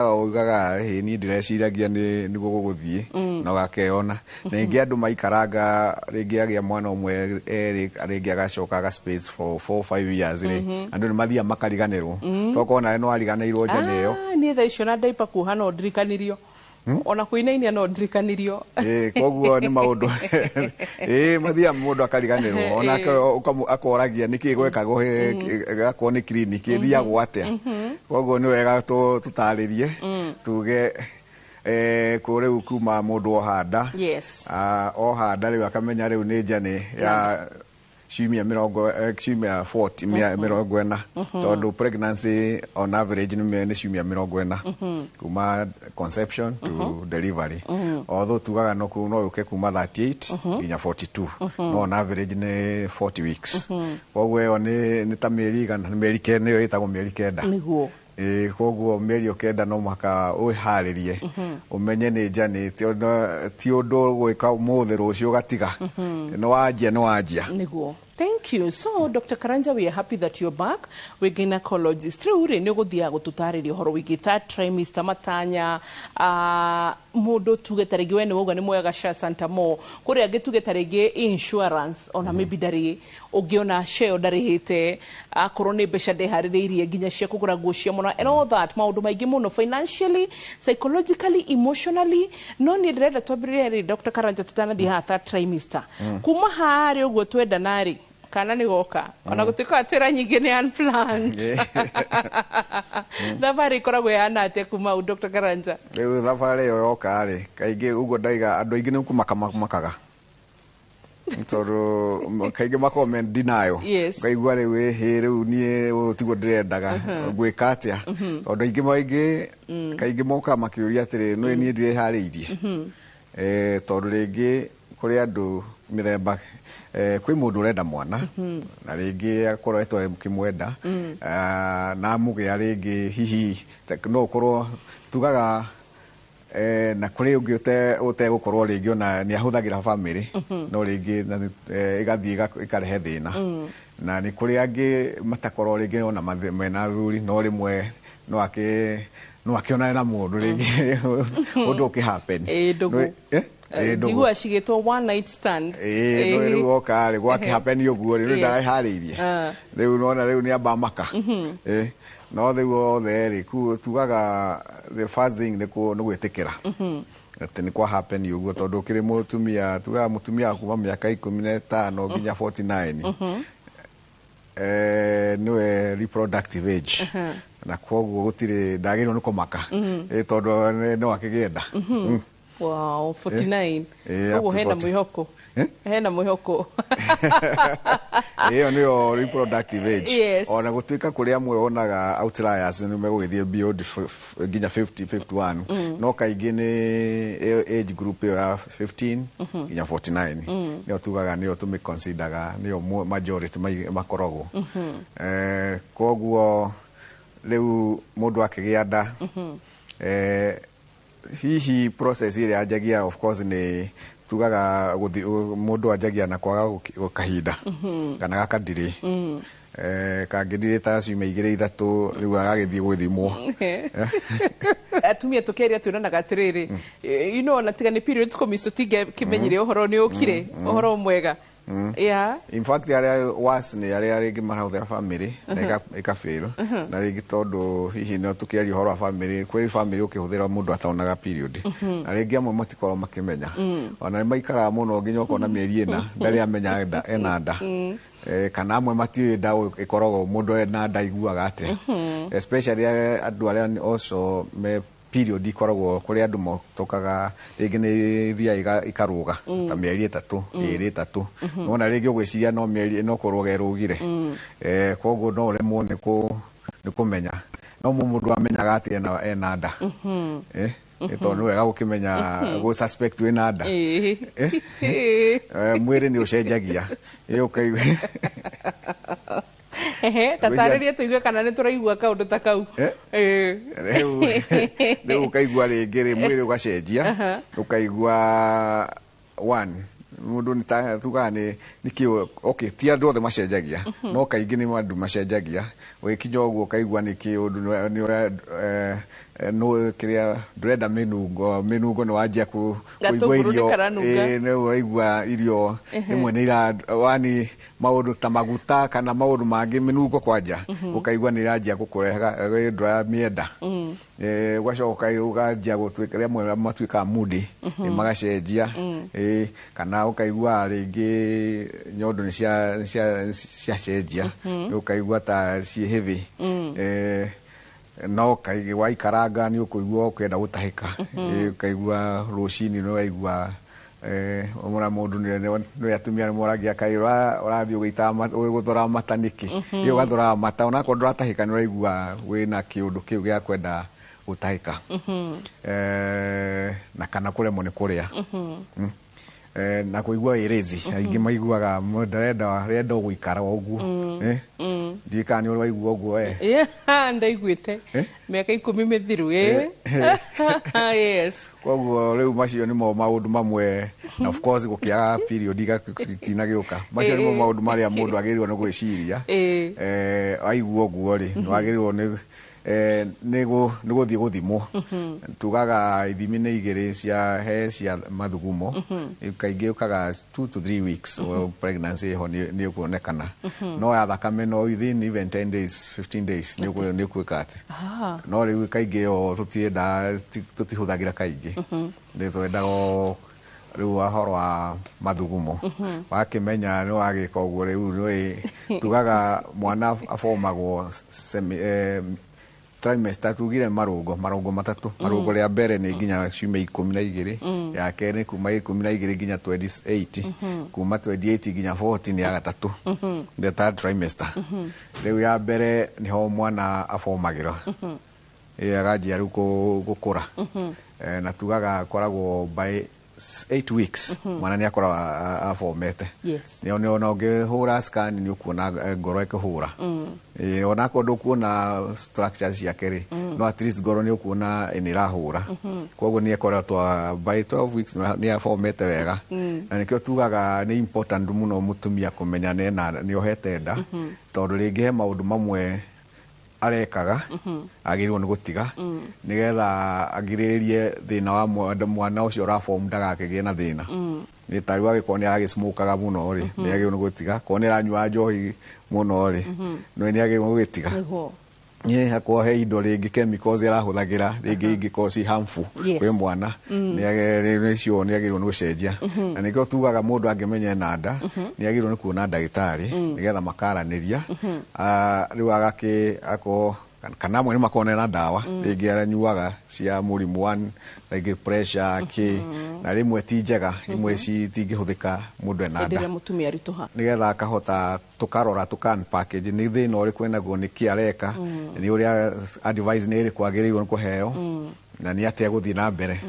Ugaga ĩ niĩ ndĩreciragia nĩ nĩguo gũgũthiĩ na ũgakeyona. Na rĩngĩ andũ maikaranga, rĩngĩ agĩa mwana ũmwe, erĩ, rĩngĩ agacoka aga space for 4, 5 years rĩ, andũ nĩ mathiaga makariganĩrwo, tokorwo nawe nĩ wariganĩirwo njane ĩyo. Ah, niĩ thaa icio na ndaipa kuoha no ndirikanirio, ona kũinainia no ndirikanirio. Ĩĩ, koguo nĩ maũndũ ĩĩ mathiaga mũndũ akariganĩrwo onake, akoragia nĩkĩ gwekagwo, gakorwo nĩ clinic ĩthiagwo atĩa. Koguo nĩ wega tũtarĩrie tuge kũ rĩu kuma mũndũ oha nda. Ah, oha nda rĩu akamenya rĩu nĩ njane ya ciumia mĩrongo ciumia 40, 40, tondũ pregnancy on average nĩ ciumia 40 kuma conception to delivery, although tugaga no yũke kuma 38 nginya 42, no on average nĩ 40 weeks. Koguo ĩyo nĩ ta mĩeri igana, nĩ mĩeri kenda, nĩyo ĩtagwo mĩeri 9. Ĩĩ, koguo mĩeri ĩyo 9 no mũhaka wĩharĩrie, ũmenye nĩ njani, ti ũndũ gwĩka ũmũthĩ rũciũ ũgatiga. Nĩ wanjia, nĩ wanjia. Nĩguo. Thank you. So, Dr. Karanja, we are happy that you're back. We're gynecologist. Rĩu rĩ, nĩ ũgũthiaga gũtũtarĩria ũhoro wĩgiĩ third trimester, matanya, mũndũ tuge ta rĩngĩ we nĩ wauga nĩ moyaga SHA Santa Mo, kũrĩ angĩ tuge ta rĩngĩ insurance ona maybe ndarĩ, ũngĩona SHA ĩyo ndarĩhĩte, akorwo nĩ mbeca ndeharĩrĩirie nginya cia kũgũra nguo cia mwana and all that, maũndũ maingĩ mũno, financially, psychologically, emotionally. No niĩ ndĩrenda twambĩrĩrie rĩ, Dr. Karanja, tũtanathiĩ haha third trimester, kuma harĩa ũguo twendana rĩ, kana nĩ goka, ona gũtuĩka twĩra nyingĩ nĩ unplanned, thabarĩ ĩkoragwo ĩhana atĩa kuma hau, Dr. Karanja? Rĩu thabarĩ ĩyo yoka rĩ, kaingĩ ũguo ndaiga andũ aingĩ nĩ kũmaka makaga, tondũ kaingĩ makoragwo me denial. Ũkaigua rĩu ĩhĩ, rĩu niĩ ũyũ tiguo ndĩrendaga, ngwĩka atĩa? Tondũ aingĩ maingĩ kaingĩ mokaga makĩũria atĩrĩ, nĩ niĩ ndĩreharĩirie? Tondũ rĩngĩ kũrĩ andũ mĩthemba, kwĩ mũndũ ũrenda mwana na rĩngĩ akoretwo akĩmwenda. Ah, na amũgĩa rĩngĩ hihi no ũkorwo tugaga na kũrĩ ũngĩ ũtegũkorwo rĩngĩ ona nĩ ahũthagĩra family, no rĩngĩ na ĩgathiĩ ĩkarehe thĩna. Na nĩ kũrĩ angĩ matakorwo rĩngĩ ona mena athuri, no rĩmwe no akĩonane na mũndũ rĩngĩ ũndũ ũkĩ happen. Ĩ, ndũgũ. Eh? Ĩ, ndũgũ. Njiguaga cigĩtwo one night stand. Ĩĩ, no rĩu oka rĩ, gwakĩ happen ũguo rĩ, rĩu ndareharĩirie. Rĩu nona rĩu nĩ amba maka. Ĩ, no rĩu othe rĩ, tugaga the first thing nĩ gwĩtĩkĩra atĩ nĩ kwa happen ũguo, tondũ ũkĩrĩ mũtumia, tugaga mũtumia wa kuma mĩaka 15 nginya 49 nĩwe reproductive age, na koguo gũtirĩ ndagĩrĩirwo nĩ kũmaka. Ĩ, tondũ no akĩgĩe nda. Wow, 49. Ĩ, up Koguo to hena 40. mwĩhoko. Eh? Hena mwĩhoko. Ĩyo nĩyo reproductive age. Ona gũtuĩka kũrĩ amwe wonaga outliers nĩ megũgĩthiĩ beyond nginya 50, 51, no kaingĩ nĩ ĩyo age group ĩyo ya 15 nginya 49 nĩyo tugaga nĩyo tũmĩconsideraga nĩyo majority makoragwo. Koguo rĩu mũndũ akĩgĩa nda, hihi process ĩrĩa yanjagia, of course nĩ tugaga mũndũ anjagia na kwaga kahinda kana gakadirĩ, kangĩdirĩ ta ciumia 2, 3, rĩu agagĩthiĩ gwĩthimwo. Atumia tũkĩaria twĩranaga atĩrĩrĩ, ona tiga nĩ periods kũmiss, tũtingĩkĩmenyire ũhoro nĩ ũkire ũhoro mwega, yeah. In fact, arĩa worse nĩ arĩa rĩngĩ marahũthĩra family na ĩka fail, na rĩngĩ tondũ hihi no tũkĩaria ũhoro wa family, kwĩ family ũkĩhũthĩra mũndũ atonaga period, na rĩngĩ amwe matikoragwo makĩmenya, ona nĩ maikaraga mũno nginya ũkona mĩeri 4 ndarĩ amenya ena nda. Kana amwe matiũĩ nda ĩkoragwo mũndũ ena nda aiguaga atĩa, especially andũ arĩa also me period ikoragwo, kũrĩ andũ motokaga rĩngĩ nĩ ithiaga ikarũga ta mĩeri 3, 2, 3, nona rĩngĩ ũgwĩciria no mĩeri no kũrũga ĩrũgire. Koguo no ũremwo nĩ kũmenya, no mũndũ amenyaga atĩ ena nda? Tondũ nĩ wega gũkĩmenya gũ suspect wĩna nda. Mwĩrĩ nĩ ũcenjagia. Ũkaigua Ehe, tatarĩrie tũigue kana nĩ tũraigua kaũndũ ta kau. Eh? Rĩu ũkaigua rĩngĩ rĩ, mwĩrĩ ũgacenjia, ũkaigua one mũndũ nĩ ta tugaga nĩ kĩ, okay, ti andũ othe macenjagia, no kaingĩ nĩ andũ macenjagia. Ũgĩkinya ũguo ũkaigua nĩ kĩ ũndũ nĩ ũra No kĩrĩa ndũrenda mĩnungo, mĩnungo nĩ wanjia kũigua Gatũngũrũ irio. nĩ karanunga. Nĩ ũraigua irio rĩmwe nĩ ira wani maũndũ ta maguta kana maũndũ mangĩ, mĩnungo kwanja ũkaigua nĩ iranjia gũkũreha, ndũramĩenda. Ũgacoka ũkanjia gũtuĩka rĩmwe matuĩkaga moody, magacenjia. Kana ũkaigua rĩngĩ nyondo nĩ ciacenjia, ũkaigua ta ciĩ heavy. No kaingĩ waikaranga nĩ ũkũigua ũkĩenda gũtahĩka. Ũkaigua rũcinĩ nĩ waigua ona mũndũ nĩ atumia nĩ moragia, kaĩ ũrathiĩ ũgĩitaga ũgĩgũthoraga mata nĩkĩ? Ĩ ũgathoraga mata onakorwo ndũratahĩka, nĩ ũraigua wĩna kĩũndũ kĩu gĩa kwenda gũtahĩka. Na kana kũremwo nĩ kũrĩa. Na kũigua wĩ lazy. Aingĩ maiguaga ndarenda, arenda gũikara o ũguo. Ndiũĩ kana nĩ ũrĩ waigua ũguo we. Yeah, ndaiguĩte mĩaka 10 mĩthiru, yes. Koguo rĩu macio nĩmo maũndũ mamwe, na of course gũkĩaga period itinagĩũka, macio nĩmo maũndũ marĩa mũndũ agĩrĩirwo nĩ gwĩciria. Aigua ũguo rĩ, nĩ wagĩrĩirwo nĩ nĩ gũthiĩ gũthimwo. Tugaga ithimi nĩ igĩrĩ cia he cia mathugumo, kaingĩ ũkaga 2 to 3 weeks o pregnancy ĩho nĩ ũkuonekana, no ya thakame no within even 10 days, 15 days nĩ ũkwĩka atĩ. No rĩu kaingĩ ĩyo tũtiendaga, tũtihũthagĩra kaingĩ, nĩ twendaga o rĩu ũhoro wa mathugumo. Wakĩmenya nĩ wagĩka ũguo, rĩu nĩ tugaga mwana abomagwo semi, trimester, tugire marũngo matatũ. Marũngo rĩa mbere nĩ nginya ciumia 12, ya kerĩ nĩ kuma 12 nginya 28, kuma 28 nginya 40 nĩ ya gatatũ, the third trimester. Rĩu ya mbere nĩho mwana abomagĩra. Aganjia rĩu gũkũra. Na tugaga akoragwo by 8 weeks mwana nĩ akoragwo abomete. Nĩ ona ũngĩhũra scan nĩ ũkuona ngoro ĩkĩhũra. Onakorwo ndũkuona structures ciake rĩ, no at least ngoro nĩ ũkuona nĩ ĩrahũra. Koguo nĩ ekoretwo by 12 weeks nĩ abomete wega. Na nĩkĩo tugaga nĩ important mũno mũtumia kũmenya nĩ ohete nda, tondũ rĩngĩ he maũndũ mamwe arekaga agĩrĩirwo nĩ gũtiga nĩgetha agirĩrĩrie thĩna wa mwana ũcio ũrabomu ndagakĩgĩe na thĩna. Nĩ ta rĩu angĩkorwo nĩ aragĩsmokaga mũno rĩ, nĩ agĩrĩirwo nĩ gũtiga. Korwo nĩ aranyua njohi mũno rĩ, nĩ agĩrĩirwo nĩ gũgĩtiga. Nĩ hakorwo he indo rĩngĩ chemicals arahũthagĩra rĩngĩ ingĩkorwo ci harmful kwĩ mwana, nĩcio nĩ agĩrĩirwo nĩ gũcenjia. Na nĩkĩo tugaga mũndũ angĩmenya ena nda nĩ agĩrĩirwo nĩ kuona ndagĩtarĩ nĩgetha makaranĩria. Rĩu agakĩ akorwo kana amwe nĩ makoragwo na ndawa rĩngĩ aranyuaga cia mũrimũ one rĩngĩ pressure kĩ, na rĩmwe ti njega, imwe citingĩhũthĩka mũndũ ena Hĩndĩ nda. ĩrĩa mũtumia aritũha. Nĩgetha akahota tũkarora tũka package nĩ thĩna ũrĩkũ enaguo, nĩ kĩ areka, nĩ ũrĩa advice nĩ ĩrĩkũ agĩrĩirwo nĩ kũheo, na nĩ atĩa gũthiĩ na mbere.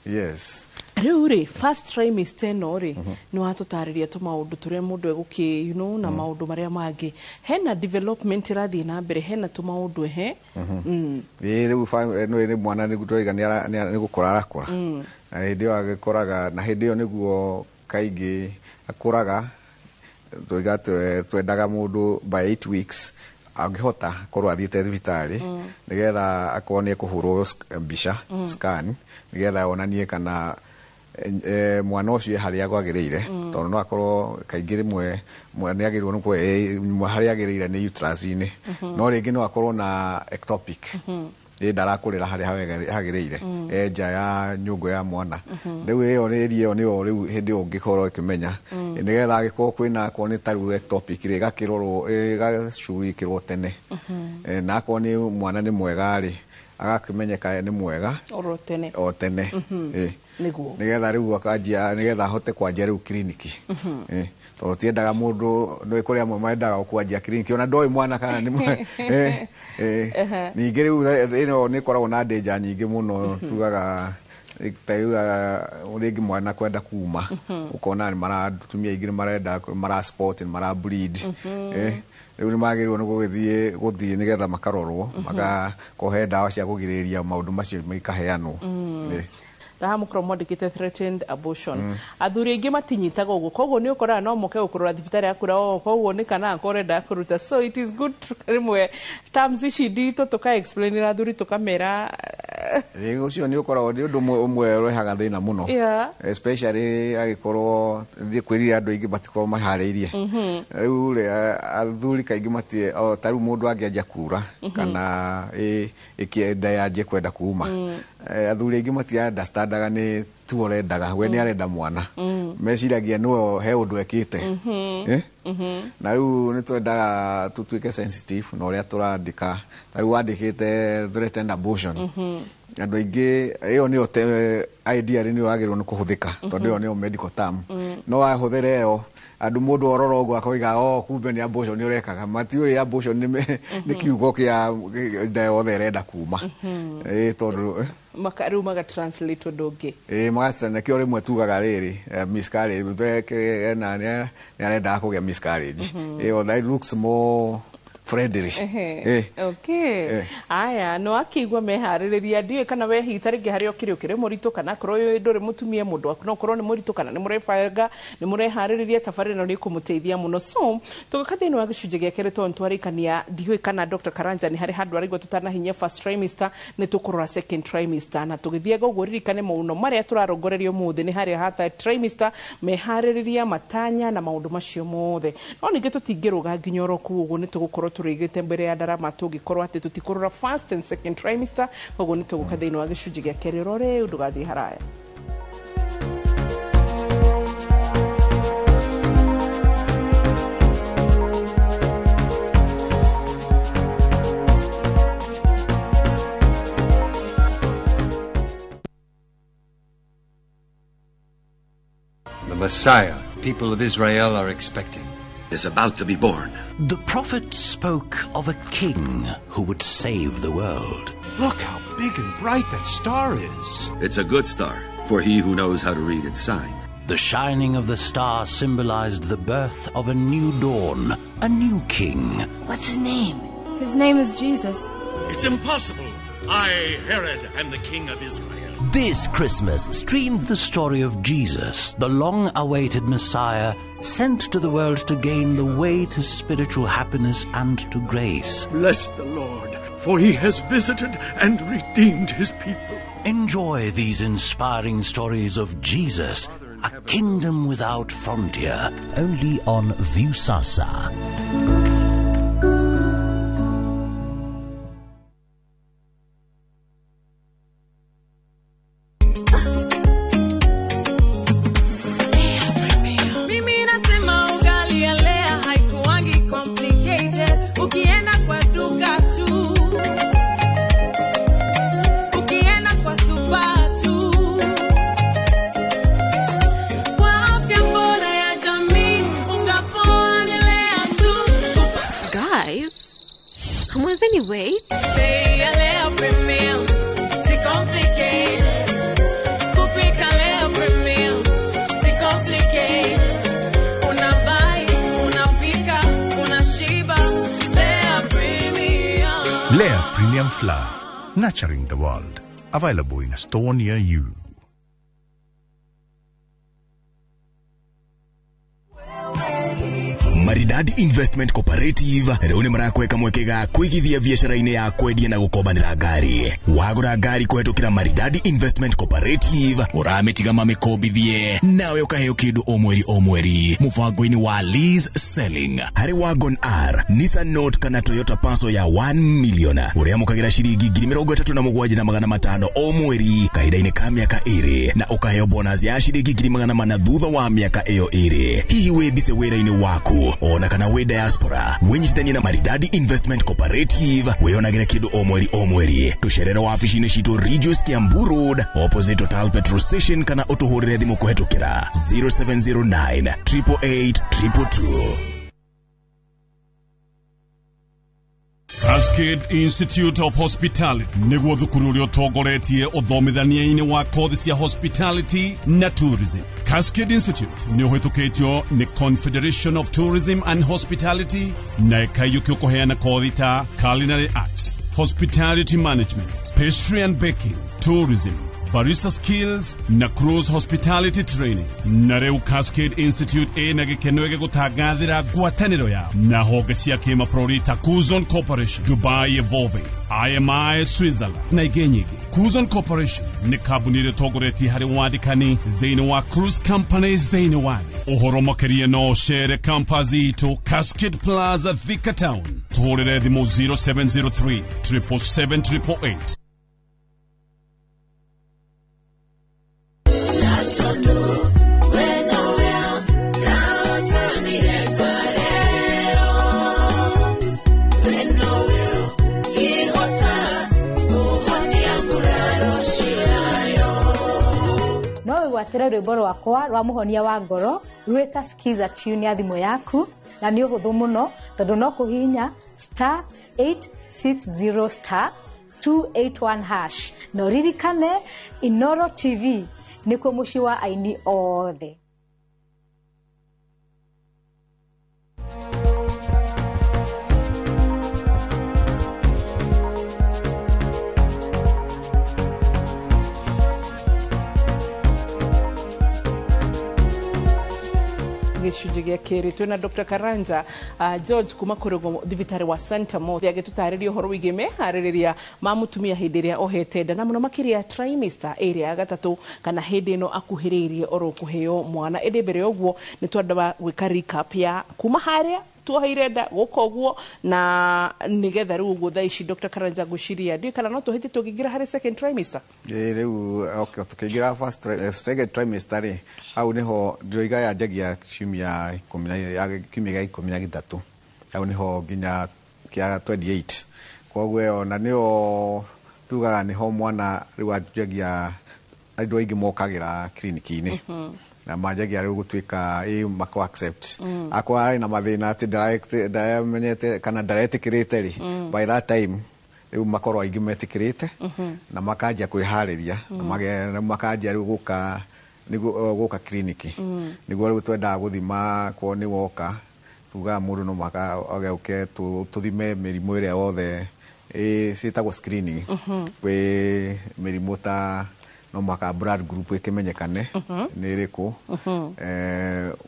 Yes. Rĩu rĩ, first trimester ĩno rĩ, nĩ watũtarĩria tũmaũndũ tũrĩa mũndũ egũkĩ na maũndũ marĩa mangĩ, hena development ĩrathiĩ na mbere, hena tũmaũndũ ehe. Ĩ rĩu nĩ mwana nĩ tũraiga nĩ gũkũra arakũra, na hĩndĩ ĩyo agĩkũraga, na hĩndĩ ĩyo nĩguo kaingĩ akũraga. Tũiga twendaga mũndũ by 8 weeks angĩhota korwo athiĩte thibitarĩ nĩgetha akorwo nĩ ekũhũrwo mbica, scan, nĩgetha onanie kana mwana ũcio e harĩa kwagĩrĩire, tondũ no akorwo kaingĩ rĩmwe nĩ agĩrĩirwo nĩ harĩa agĩrĩire nĩ uterus-inĩ, no rĩngĩ no akorwo na ectopic, ĩ ndarakũrĩra harĩa hagĩrĩire, e nja ya nyũngũ ya mwana. Rĩu ĩyo nĩ area ĩyo nĩyo rĩu hĩndĩ ĩyo ũngĩkorwo ĩkĩmenya, nĩgetha angĩkorwo kwĩna akorwo nĩ ta rĩu ectopic rĩ, ĩgakĩrorwo, ĩgacugurikĩrwo tene. Na akorwo nĩ mwana nĩ mwega rĩ, agakĩmenyeka nĩ mwega oro tene. O tene. Nĩguo. Nĩgetha rĩu akanjia, nĩgetha ahote kwanjia rĩu kiriniki. Tondũ tiendaga mũndũ, nĩ kũrĩ amwe mendaga kwanjia kiriniki ona ndoĩ mwana kana nĩ Ningĩ rĩu ĩno nĩ ĩkoragwo na danger nyingĩ mũno, tugaga ta rĩu rĩngĩ mwana kwenda kuma, ũkona nĩ mara atumia aingĩ nĩ marenda mara spot, nĩ mara bleed. Rĩu nĩ magĩrĩirwo nĩ gũthiĩ nĩgetha makarorwo, makahe ndawa cia kũgirĩrĩria maũndũ macio ikaheanwo. Ta haha mũkorwo mwandĩkĩte threatened abortion. Athuri aingĩ matinyitaga ũguo, koguo nĩ ũkoraga no moke gũkũrora thibitarĩ akura o koguo nĩ kana akorwo ũrenda kũruta. So it is good rĩmwe terms ici nditũ tũka explainĩra athuri, tũkamera. Ĩ, ũcio nĩ ũkoragwo nĩ ũndũ ũmwe ũrehaga thĩna mũno, especially agĩkorwo ndikwĩrire andũ aingĩ matikorwo maharĩirie. Rĩu rĩ, athuri kaingĩ mati o ta rĩu mũndũ angĩanjia kura kana ĩkĩenda yanjie kwenda kuma, athuri aingĩ mati understandaga nĩ tu ũrendaga we nĩ arenda mwana, meciragia nĩwe he ũndũ ekĩte. Eh? Na rĩu nĩ twendaga tũtuĩke sensitive na ũrĩa tũrandĩka. Ta rĩu wandĩkĩte threatened abortion, andũ aingĩ ĩyo nĩyo idea nĩyo yagĩrĩirwo nĩ kũhũthĩka tondũ ĩyo nĩyo medical term. No wahũthĩra ĩyo, andũ mũndũ orora ũguo akoiga, "Oh, kumbe nĩ abortion ũrekaga." Matiũĩ abortion nĩ kiugo kĩa nda yothe ĩrenda kuma. Ĩ tondũ Rĩu maga translate ũndũ ũngĩ. Ĩ magaca nĩkĩo rĩmwe tugaga rĩrĩ, miscarriage, ena nĩ arendaga kũgĩa miscarriage. Ĩyo that looks more friendly. Okay. Aya no akĩigua meharĩrĩria, ndiũĩ kana we hihi ta rĩngĩ harĩa ũkĩrĩ ũkĩrĩ mũritũ, kana akorwo ndũrĩ mũtumia, mũndũ waku no ũkorwo nĩ mũritũ, kana nĩ mũrebanga, nĩ mũreharĩrĩria, thabarĩ ĩno nĩ ĩkũmũteithia mũno. So tũgĩka thĩinĩ wa gĩcunjĩ gĩa kerĩ, tondũ nĩtwarĩkania, ndiũĩ kana Dr. Karanja nĩ harĩ handũ araigua tũtanahinyia first trimester, nĩ tũkũrora second trimester. Na tũgĩthiaga ũguo, ririkane maũno marĩa tũrarongoreria ũmũthĩ nĩ harĩa ha third trimester, meharĩrĩria, matanya na maũndũ macio mothe. No ningĩ tũtingĩrũga nginya oro kũu ũguo, nĩ tũgũkorwo tũrĩgĩte mbere ya ndarama tũngĩkorwo atĩ tũtikũrora first and second trimester. Koguo nĩ tũgũka thĩinĩ wa gĩcunjĩ gĩa kerĩ oro rĩu, ndũgathiĩ haraya. The Messiah people of Israel are expecting is about to be born. The prophet spoke of a king who would save the world. Look how big and bright that star is. It's a good star for he who knows how to read its sign. The shining of the star symbolized the birth of a new dawn, a new king. What's his name? His name is Jesus. It's impossible. I, Herod, am the king of Israel. This Christmas, stream the story of Jesus, the long awaited Messiah, sent to the world to gain the way to spiritual happiness and to grace. Bless the Lord, for he has visited and redeemed his people. Enjoy these inspiring stories of Jesus, a kingdom without frontier, only on Viusasa. Mimi nasema ugali ya Lea haikuwangi complicated. Ukienda kwa duka tu, ukienda kwa super tu. Kwa afya bora ya jamii, unga poa ni Lea tu. Guys, hamwezeni wait? Bei ya Lea Premium, si complicated. Kupika Lea Premium, si complicated. Unabuy, unapika, unashiba. Lea Premium. Lea Premium Flour, nurturing the world. Available in a store near you. Maridadi Investment Cooperative rĩu nĩ marakweka mweke ga kũigithia biacara-inĩ ya kwendia na gũkombanĩra ngari. Wagũra ngari kũhetũkĩra Maridadi Investment Cooperative, ũramĩtiga mamĩkombithie nawe ũkaheo kĩndũ o mweri o mweri mũbango-inĩ wa lease selling. Harĩ Wagon R, Nissan Note kana Toyota Passo ya 1 million, ũrĩamũkagĩra ciringi 37,500 o mweri kahinda-inĩ ka mĩaka 2, na ũkaheo bonus ya ciringi 400,000 thutha wa mĩaka ĩyo 2. Hihi wĩ mbise wĩra-inĩ waku ona kana wĩ diaspora, wĩnyitithanie na Maridadi Investment Cooperative wĩyonagĩre kĩndũ o mweri o mweri. Tũcerere wabici-inĩ citũ Ridgeways, Kiambu Road, opposite Total petrol station, kana ũtũhũrĩre thimũ kũhetũkĩra 0709 888 222. Cascade Institute of Hospitality nĩguo thukuru ũrĩa ũtongoretie ũthomithania-inĩ wa kothi cia hospitality na tourism. Cascade Institute nĩ ũhĩtũkĩtio nĩ Confederation of Tourism and Hospitality na ĩkaiyũkio kũheana kothi ta culinary arts, hospitality management, pastry and baking, tourism, Barista Skills na Cruise Hospitality Training. Na rĩu Cascade Institute ĩna gĩkeno gĩgũtangathĩra ngwatanĩro ya na honge cia kĩmabũrũri ta Kuzon Corporation, Dubai Evolving, IMI Switzerland na ingĩ nyingĩ. Kuzon Corporation nĩ kambuni ĩrĩa ĩtongoretie harĩ wandĩkani thĩinĩ wa cruise companies thĩinĩ wa thĩ. Ũhoro makĩria no ũcere campus itũ Cascade Plaza, Thika Town. Tũhũrĩre thimũ 0703 777 888. No wĩgwatĩre rwĩmbo rwakwa rwa mũhonia wa ngoro rwĩta skiza tune ya thimũ yaku, na nĩ ũhũthũ mũno tondũ no kũhihinya star 860 star 281 hash. Na ũririkane Inoro TV nĩkuo mũciĩ wa aini othe. Gĩcunjĩ gĩa kerĩ twĩna Dr. Karanja George kuma kũrĩgwo thibitarĩ wa Santa Mo agĩtũtarĩria ũhoro wĩgiĩ meharĩrĩria ma mũtumia hĩndĩ ĩrĩa ohete nda na mũno makĩria trimester ĩrĩa ya gatatũ kana hĩndĩ ĩno akuhĩrĩirie oro kũheo mwana. Ĩndĩ mbere ya ũguo nĩ twenda gwĩka recap ya kuma harĩa tuoheire nda gũka ũguo na nĩgetha rĩu ũguo thaa ici Dr. Karanja ngwĩciria ndiũĩ kana no tũhĩtie tũngĩingĩra harĩ second trimester. Ĩ rĩu okay, tũkĩingĩra first second trimester rĩ, hau nĩho ndĩroiga yanjagia kiumia ikũmi na kiumia gĩa 13, hau nĩho nginya kĩa 28. Koguo ĩyo na nĩyo tugaga nĩho mwana rĩu anjagia andũ aingĩ mokagĩra kiriniki-inĩ na manjagia rĩu gũtuĩka ĩ mako accept. Akorwo arĩ na mathĩna atĩ ndaramenyete kana ndaretĩkĩrĩte rĩ, by that time rĩu makorwo aingĩ metĩkĩrĩte na makanjia kwĩharĩria na makanjia rĩu gũka nĩguo gũka kiriniki nĩguo rĩu twendaga gũthima korwo nĩ woka tugaga mũndũ no mũhaka agĩũke tũthime mĩrimũ ĩrĩa yothe ciĩtagwo screening. Kwĩ mĩrimũ ta no mũhaka blood group ĩkĩmenyekane nĩ ĩrĩkũ,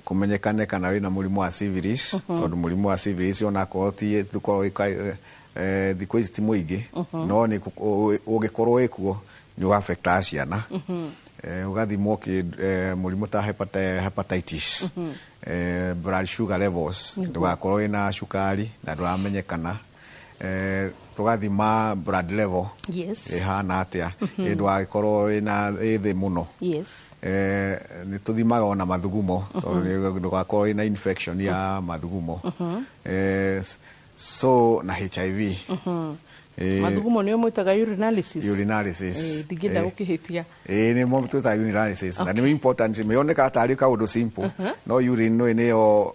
kũmenyekane kana wĩna mũrimũ wa syphilis, tondũ mũrimũ wa syphilis onakorwo ti tũkorwo thikũ ici ti mũingĩ, no nĩ ũngĩkorwo wĩkuo nĩ ũgaffectaga ciana. Ũgathimwo mũrimũ ta hepatitis, blood sugar levels, ndũgakorwo wĩna cukari na ndũramenyekana. Tũgathima blood level ĩhana atĩa, ndũgagĩkorwo wĩna ĩ thĩ mũno. Nĩ tũthimaga ona mathugumo tondũ ndũgakorwo wĩna infection ya mathugumo. So na HIV. Mathugumo nĩyo mwĩtaga urinalysis. Urinalysis. Ndingĩenda gũkĩhĩtia. Nĩ mo twĩtaga urinalysis na nĩ important, yonekaga tarĩ kaũndũ simple, no urine nĩyo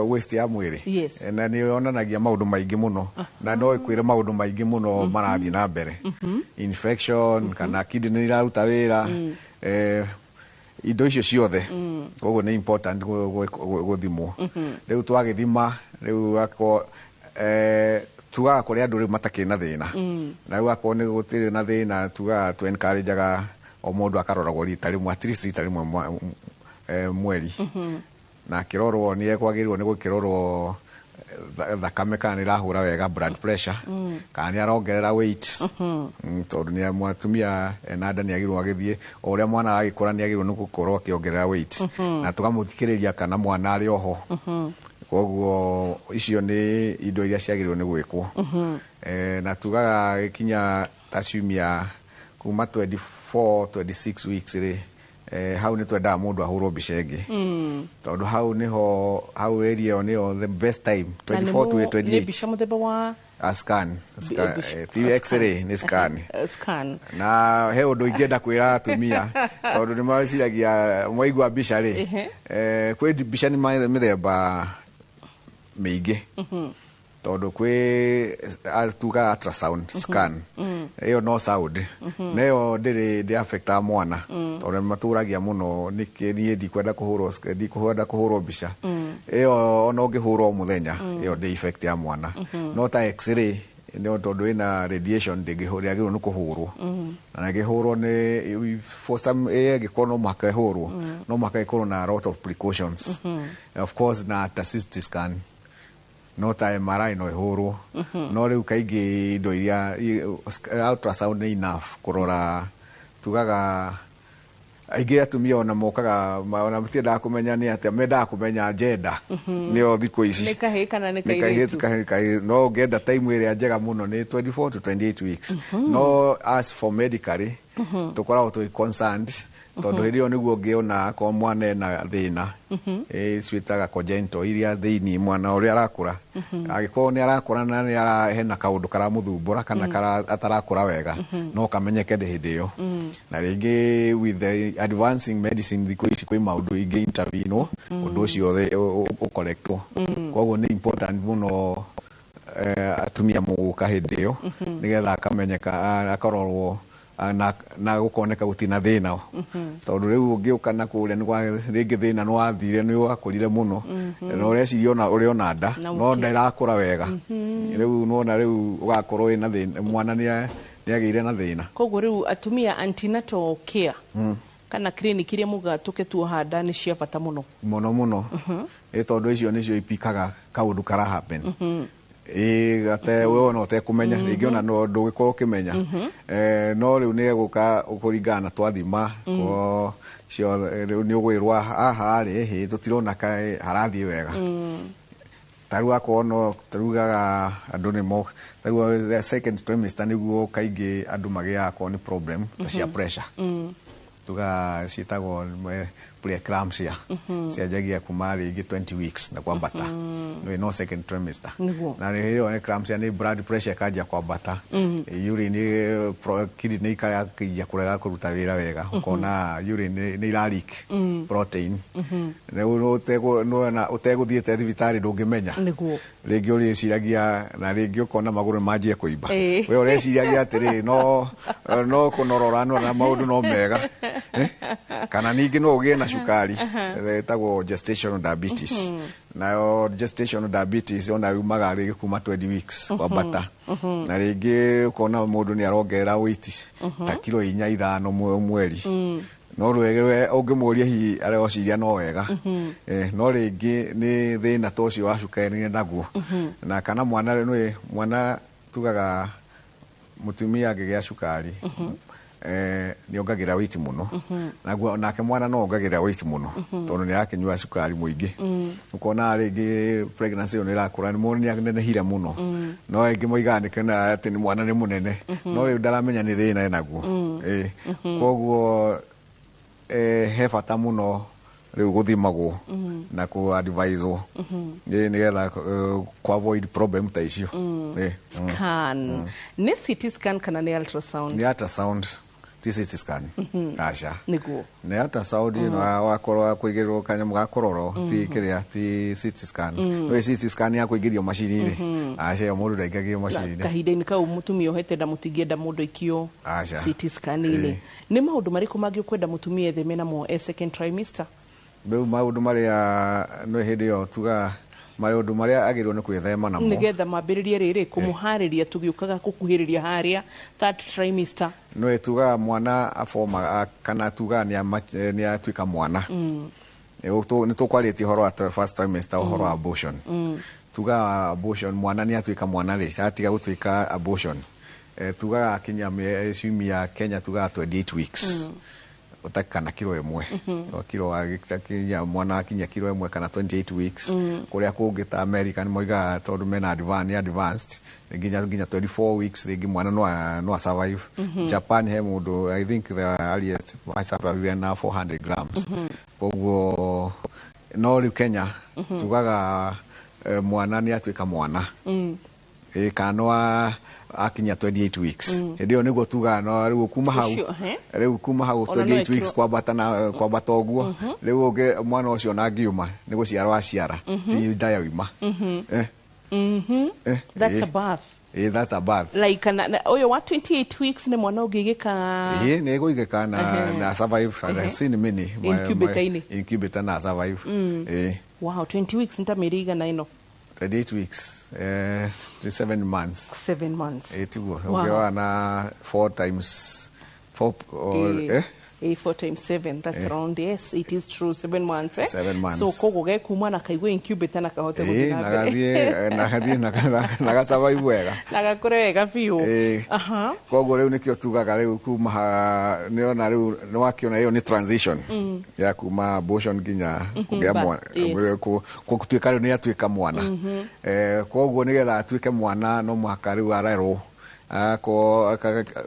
waste ya mwĩrĩ na nĩ yonanagia maũndũ maingĩ mũno na no ĩkwĩre maũndũ maingĩ mũno marathiĩ na mbere, infection kana kidney iraruta wĩra, indo icio ciothe. Koguo nĩ important gũthimwo. Rĩu twagĩthima rĩu akorwo tugaga kũrĩ andũ rĩu matakĩrĩ na thĩna, na rĩu akorwo nĩ gũtirĩ na thĩna tugaga tu encourageaga o mũndũ akaroragwo rita rĩmwe, at least rita rĩmwe mweri, na akĩrorwo nĩ ekwagĩrĩirwo nĩ gũkĩrorwo thakame kana nĩ ĩrahũra wega, blood pressure, kana nĩ arongerera weight, tondũ nĩ mũtumia ena nda nĩ agĩrĩirwo agĩthiĩ o ũrĩa mwana aragĩkũra nĩ agĩrĩirwo nĩ gũkorwo akĩongerera weight, na tũkamũthikĩrĩria kana mwana arĩ oho. Koguo icio nĩ indo iria ciagĩrĩirwo nĩ gwĩkwo. Na tugaga gĩkinya ta ciumia kuma 24 26 weeks rĩ, hau nĩ twendaga mũndũ ahũrwo mbica ĩngĩ, tondũ hau nĩho hau area ĩyo nĩyo the best time, 24 to 28. Nĩ mbica mũthemba wa a scan, ti x-ray, nĩ scan. Scan. Na he ũndũ ingĩenda kwĩra atumia tondũ nĩ meciragia mwaigua mbica rĩ, kwĩ mbica nĩ mĩthemba mĩingĩ, tondũ kwĩ tugaga ultrasound scan, ĩyo no sound, na ĩyo ndĩrĩ ndĩ-affectaga mwana, tondũ nĩ matũragia mũno nĩkĩ niĩ ndikwenda kũhũrwo ndikwenda kũhũrwo mbica ĩyo, ona ũngĩhũrwo mũthenya ĩyo ndĩ effect ya mwana. No ta x-ray Nĩ tondũ ĩna radiation, ndĩngĩagĩrĩirwo nĩ kũhũrwo. Na ĩngĩhũrwo nĩ for some, ĩngĩkorwo no mũhaka ĩhũrwo, no mũhaka ĩkorwo na a lot of precautions. Of course na ta CT scan, no ta MRI no ĩhũrwo, no rĩu kaingĩ indo iria ultrasound nĩ enough kũrora. Tugaga aingĩ atumia ona mokaga ona matiendaga kũmenya nĩ atĩa, mendaga kũmenya gender nĩyo thikũ ici. Nĩ kahĩĩ kana nĩ Nĩ kahĩĩ? kairĩtu? Kahĩĩ. No ũngĩenda, time ĩrĩa njega mũno nĩ 24 to 28 weeks, no as for medically tũkoragwo twĩ concerned tondũ hĩndĩ ĩyo nĩguo ũngĩona akorwo mwana ena thĩna, ciĩtaga congenital, iria thĩinĩ mwana ũrĩa arakũra, angĩkorwo nĩ arakũra na nĩ hena kaũndũ karamũthumbũra kana atarakũra wega, no kamenyeke hĩndĩ ĩyo. Na rĩngĩ with the advancing medicine thikũ ici, kwĩ maũndũ ingĩ intervene, ũndũ ũcio ũkorektwo. Koguo nĩ important mũno atumia mũgũka hĩndĩ ĩyo nĩgetha akamenyeka, akarorwo, na gũkoneka gũtirĩ na thĩna, tondũ rĩu ũngĩũka na kũrĩa rĩngĩ thĩna nĩ wathire, nĩ wakũrire mũno na ũreciria ona ũrĩ ona nda Na no ũkĩ- nda ĩrakũra wega. Rĩu nĩwona rĩu ũgakorwo wĩna thĩna, mwana nĩ agĩire na thĩna. Koguo rĩu atumia, antenatal care kana clinic iria mugaga tũke tuoha nda nĩ cia bata mũno. Mũno mũno, ĩ tondũ icio nĩcio ipikaga kaũndũ kara happen, ĩ gate we ona ũtekũmenya, rĩngĩ ona no ndũgĩkorwo ũkĩmenya. No rĩu nĩ egũka kũringana na twathima ko ciothe, rĩu nĩ ũgwĩrwo haha rĩ hĩ tũtirona kaĩ harathiĩ wega. Ta rĩu akorwo no tarugaga andũ nĩ mo ta rĩu the second trimester nĩguo kaingĩ andũ magĩaga akorwo nĩ problem ta cia pressure, tuga ciĩtagwo preeclampsia, cianjagia kuma rĩngĩ 20 weeks na kwambata, no no second trimester. Na rĩ ĩyo eclampsia nĩ blood pressure ĩkanjia kwambata, urine kidney ikanjia kũrega kũruta wĩra wega, ũkona urine nĩ ira leak protein. Rĩu nĩwona ũtegũthiĩte thibitarĩ ndũngĩmenya. Rĩngĩ ũrĩciragia na rĩngĩ ũkona magũrũ manjie kũimba. We ũreciragia atĩrĩ no no kũnorora no na maũndũ no mega. Kana ningĩ no ũgĩe na cukari ĩtagwo gestational diabetes. Nayo gestational diabetes ona yumaga rĩngĩ kuma 20 weeks kwambata, na rĩngĩ ũkona mũndũ nĩ arongerera weight ta kiro 4, 5 mweri, no rwege ũngĩmũria hihi areciria no wega. No rĩngĩ nĩ thĩna ta ũcio wa cukari naguo. Na kana mwana nĩ mwana, tugaga mũtumia angĩgĩa cukari nĩ ongagĩrĩra weight mũno, naguo nake mwana no ongagĩrĩra weight mũno tondũ nĩ arakĩnyua cukari mũingĩ. Ũkona rĩngĩ pregnancy ĩyo nĩ ĩrakũra, nĩ mũndũ nĩ anenehire mũno, no aingĩ moigaga nĩ kana atĩ nĩ mwana nĩ mũnene, no rĩu ndaramenya nĩ thĩna enaguo. Koguo he bata mũno rĩu gũthimagwo na kũ adviswo nĩgetha kũ avoid problem ta icio. Scan nĩ CT scan kana nĩ ultrasound? Nĩ ultrasound, ti CT scan, aca. Nĩ ultrasound ĩno wakorwo wa kũigĩrĩrwo kanyamũ ga kũrorwo, ti kĩrĩa, ti CT scan. No CT scan ya kũingĩrio macini-inĩ, aca, ĩyo mũndũ ndaingagio macini-inĩ. Kahinda-inĩ kau mũtumia ohete nda mũtingĩenda mũndũ aikio Aca. CT scan-inĩ. Nĩ maũndũ marĩkũ mangĩ ũkwenda mũtumia etheme namo e second trimester? Rĩu maũndũ marĩa no hĩndĩ ĩyo tugaga maũndũ marĩa agĩrĩirwo nĩ kwĩthema namo nĩgetha mambĩrĩrie rĩrĩ kũmũharĩria tũgĩũkaga gũkuhĩrĩria harĩa third trimester. No tugaga mwana aboma kana tugaga nĩ atuĩka mwana. Nĩ tũkwarĩtie ũhoro wa first trimester, ũhoro wa abortion. Tugaga abortion, mwana nĩ atuĩka mwana rĩ, atiga gũtuĩka abortion, tugaga akinya ciumia Kenya tugaga 28 weeks ũtakana kiro 1. O kiro akinya, mwana akinya kiro 1 kana 28 weeks. Kũrĩa kũngĩ ta America nĩ moigaga tondũ mena advanced, nĩ advanced nginya 24 weeks rĩngĩ mwana no a survive. Japan he mũndũ, I think the earliest survive na 400 grams. Koguo no rĩu Kenya tugaga mwana nĩ atuĩka mwana ĩ kana no akinya 28 weeks, hĩndĩ ĩyo nĩguo tugaga no rĩu kuma hau. Ũcio, he? Rĩu kuma hau Ona no 28 weeks kwambata na kwambata ũguo, rĩu ũngĩ mwana ũcio na angiuma nĩ gũciarwo aciara, ti nda yauma. That's a birth. That's a birth. Like na ũyũ wa 28 weeks nĩ mwana ũngĩgĩka? Ĩ nĩ ĩgũigĩka na na survive and I've seen many Incubator-inĩ. Incubator na survive. Wow, 20 weeks nĩ ta mĩeri igana ĩno. 28 weeks, 7 months. 7 months. Tiguo. Wow. Ũngĩrora na 4 times 4 or 4 times 7, that's around, yes, it is true, 7 months, eh? 7 months. So koguo gekuma na kaigua incubator na kahote gũthiĩ na mbere. Nagathiĩ nagathiĩ na gasurvive wega. Na gakũre wega biũ. Koguo rĩu nĩkĩo tugaga rĩu kuma nĩona rĩu nĩwakĩona ĩyo nĩ transition ya kuma abortion nginya kũgĩa mwana, gũtuĩka rĩu nĩ atuĩka mwana. Koguo nĩgetha atuĩke mwana no mũhaka rĩu arerwo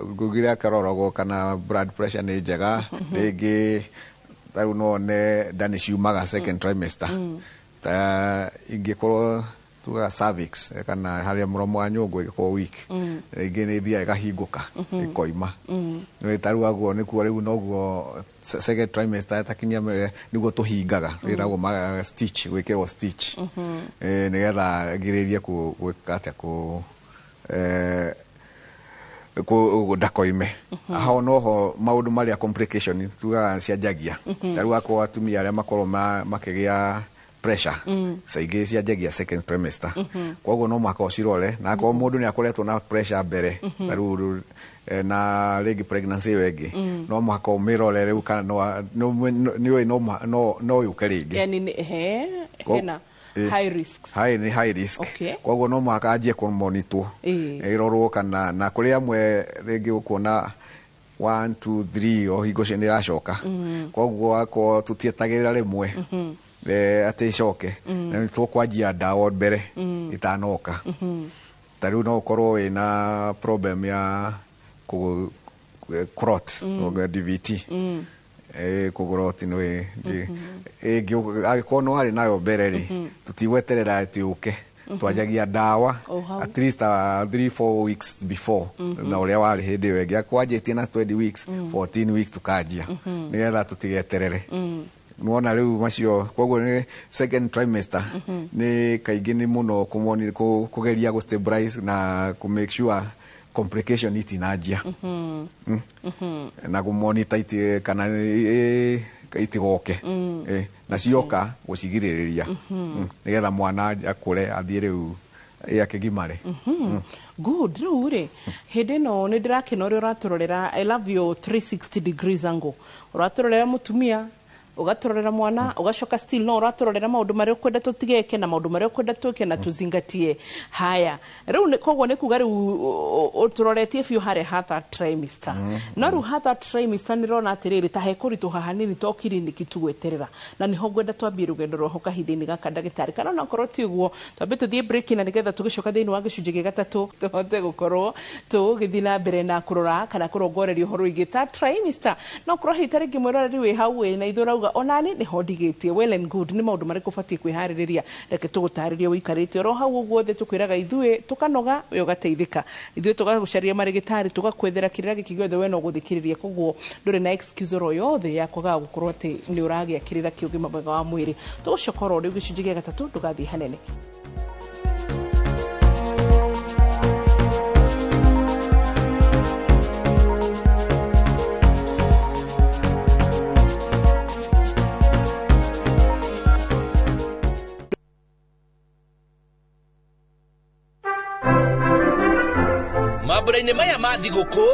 ngugire akaroragwo kana blood pressure nĩ njega, rĩngĩ rĩu no one nda nĩ ciumaga second trimester, ta ingĩkorwo tugaga cervix kana harĩa mũromo wa nyũngũ ĩgĩkorwo weak, rĩngĩ nĩ ĩthiaga ĩkahingũka ĩkoima. Ta rĩu aguo nĩkuo rĩu noguo second trimester ĩtakinyia nĩguo tũhingaga, ĩtagwo stitch, gwĩkĩrwo stitch, nĩgetha ngirĩrĩrie gwĩka atĩa kũ ndakoime. Hau noho maũndũ marĩa complication tugaga cianjagia. Ta rĩu akorwo atumia arĩa makorwo makĩgĩa pressure caingĩ cianjagia second trimester, koguo no mũhaka ũcirore, na akorwo mũndũ nĩ akoretwo na pressure mbere, ta rĩu na rĩngĩ pregnancy ĩyo ĩngĩ, no mũhaka ũmĩrore rĩu kana nĩũĩ no yũke rĩngĩ. Yani hena high risks. High, high risk. Koguo no mũhaka anjie kũmonitwo, ĩrorwo kana na kũrĩ amwe rĩngĩ ũkuona 1 2 3 o hingo cio nĩ ĩracoka. Koguo akorwo tũtietagĩrĩra rĩmwe atĩ ĩcoke, tũkwanjia ndawa mbere ĩtanoka. Ta rĩu no ũkorwo wĩna problem ya clot, DVT, kũgũroti nĩ angĩkorwo no warĩ nayo mbere rĩ, tũtigweterera atĩ ũke, twanjagia ndawa at least 3-4 weeks before na ũrĩa warĩ hĩndĩ ĩyo ĩngĩ. Akwanjĩtie na 20 weeks, 14 weeks tũkanjia nĩgetha tũtigeterere. Nĩwona rĩu macio, koguo nĩ second trimester nĩ kaingĩ nĩ mũno kũgeria gũ stabilize na kũ make sure complication itinanjia, na kũmonitor kana itigoke, na cioka gũcigirĩrĩria nĩgetha mwana akũre athiĩ rĩu akĩgimare. Good. Rĩu rĩ, hĩndĩ ĩno nĩ ndĩrakena ũrĩa ũratũrorera. I love your 360 degrees angle. Ũratũrorera mũtumia, ũgatũrorera mwana, ũgacoka still no ũratũrorera maũndũ marĩa ũkwenda tũtigeke na maũndũ marĩa ũkwenda twĩke na tũzingatie. Haya, rĩu koguo nĩ kuga rĩu ũtũroretie biũ harĩa ha third trimester. No rĩu ha third trimester nĩ ndĩrona atĩrĩrĩ, ta hekũritũha hanini to kiriniki tu gweterera, na nĩho ngwenda twambie rũgendo rwaho kahinda-inĩ gaka ndagĩtarĩ, kana onakorwo ti ũguo twambe tũthiĩ break, na nĩgetha tũgĩcoka thĩinĩ wa gĩcunjĩ gĩa gatatũ tũhote gũkorwo tũgĩthiĩ na mbere na kũrora kana kũrongoreria ũhoro wĩgiĩ third trimester. No korwo hihi ta rĩngĩ mwĩroreri wĩ hau wĩ na ithuĩ ũrauga onani nĩho ndigĩtie, well and good, nĩ maũndũ marĩkũ ũbatiĩ kwĩharĩrĩria, reke tũgũtarĩrie ũikarĩte oro hau ũguo thĩ, tũkwĩraga ithuĩ tũkanoga we ũgateithĩka, ithuĩ tũgagũcaria marĩgĩtarĩ tũgakwethera kĩrĩra gĩkĩ gĩothe we no gũthikĩrĩria, koguo ndũrĩ na excuse oro yothe ya kwaga gũkorwo atĩ nĩ ũragĩa kĩrĩra kĩa ũgima mwega wa mwĩrĩ. Tũgũcoka oro rĩu gĩcunjĩ gĩa gatatũ, ndũgathiĩ hanene. Mambura-inĩ maya ma thigũkũ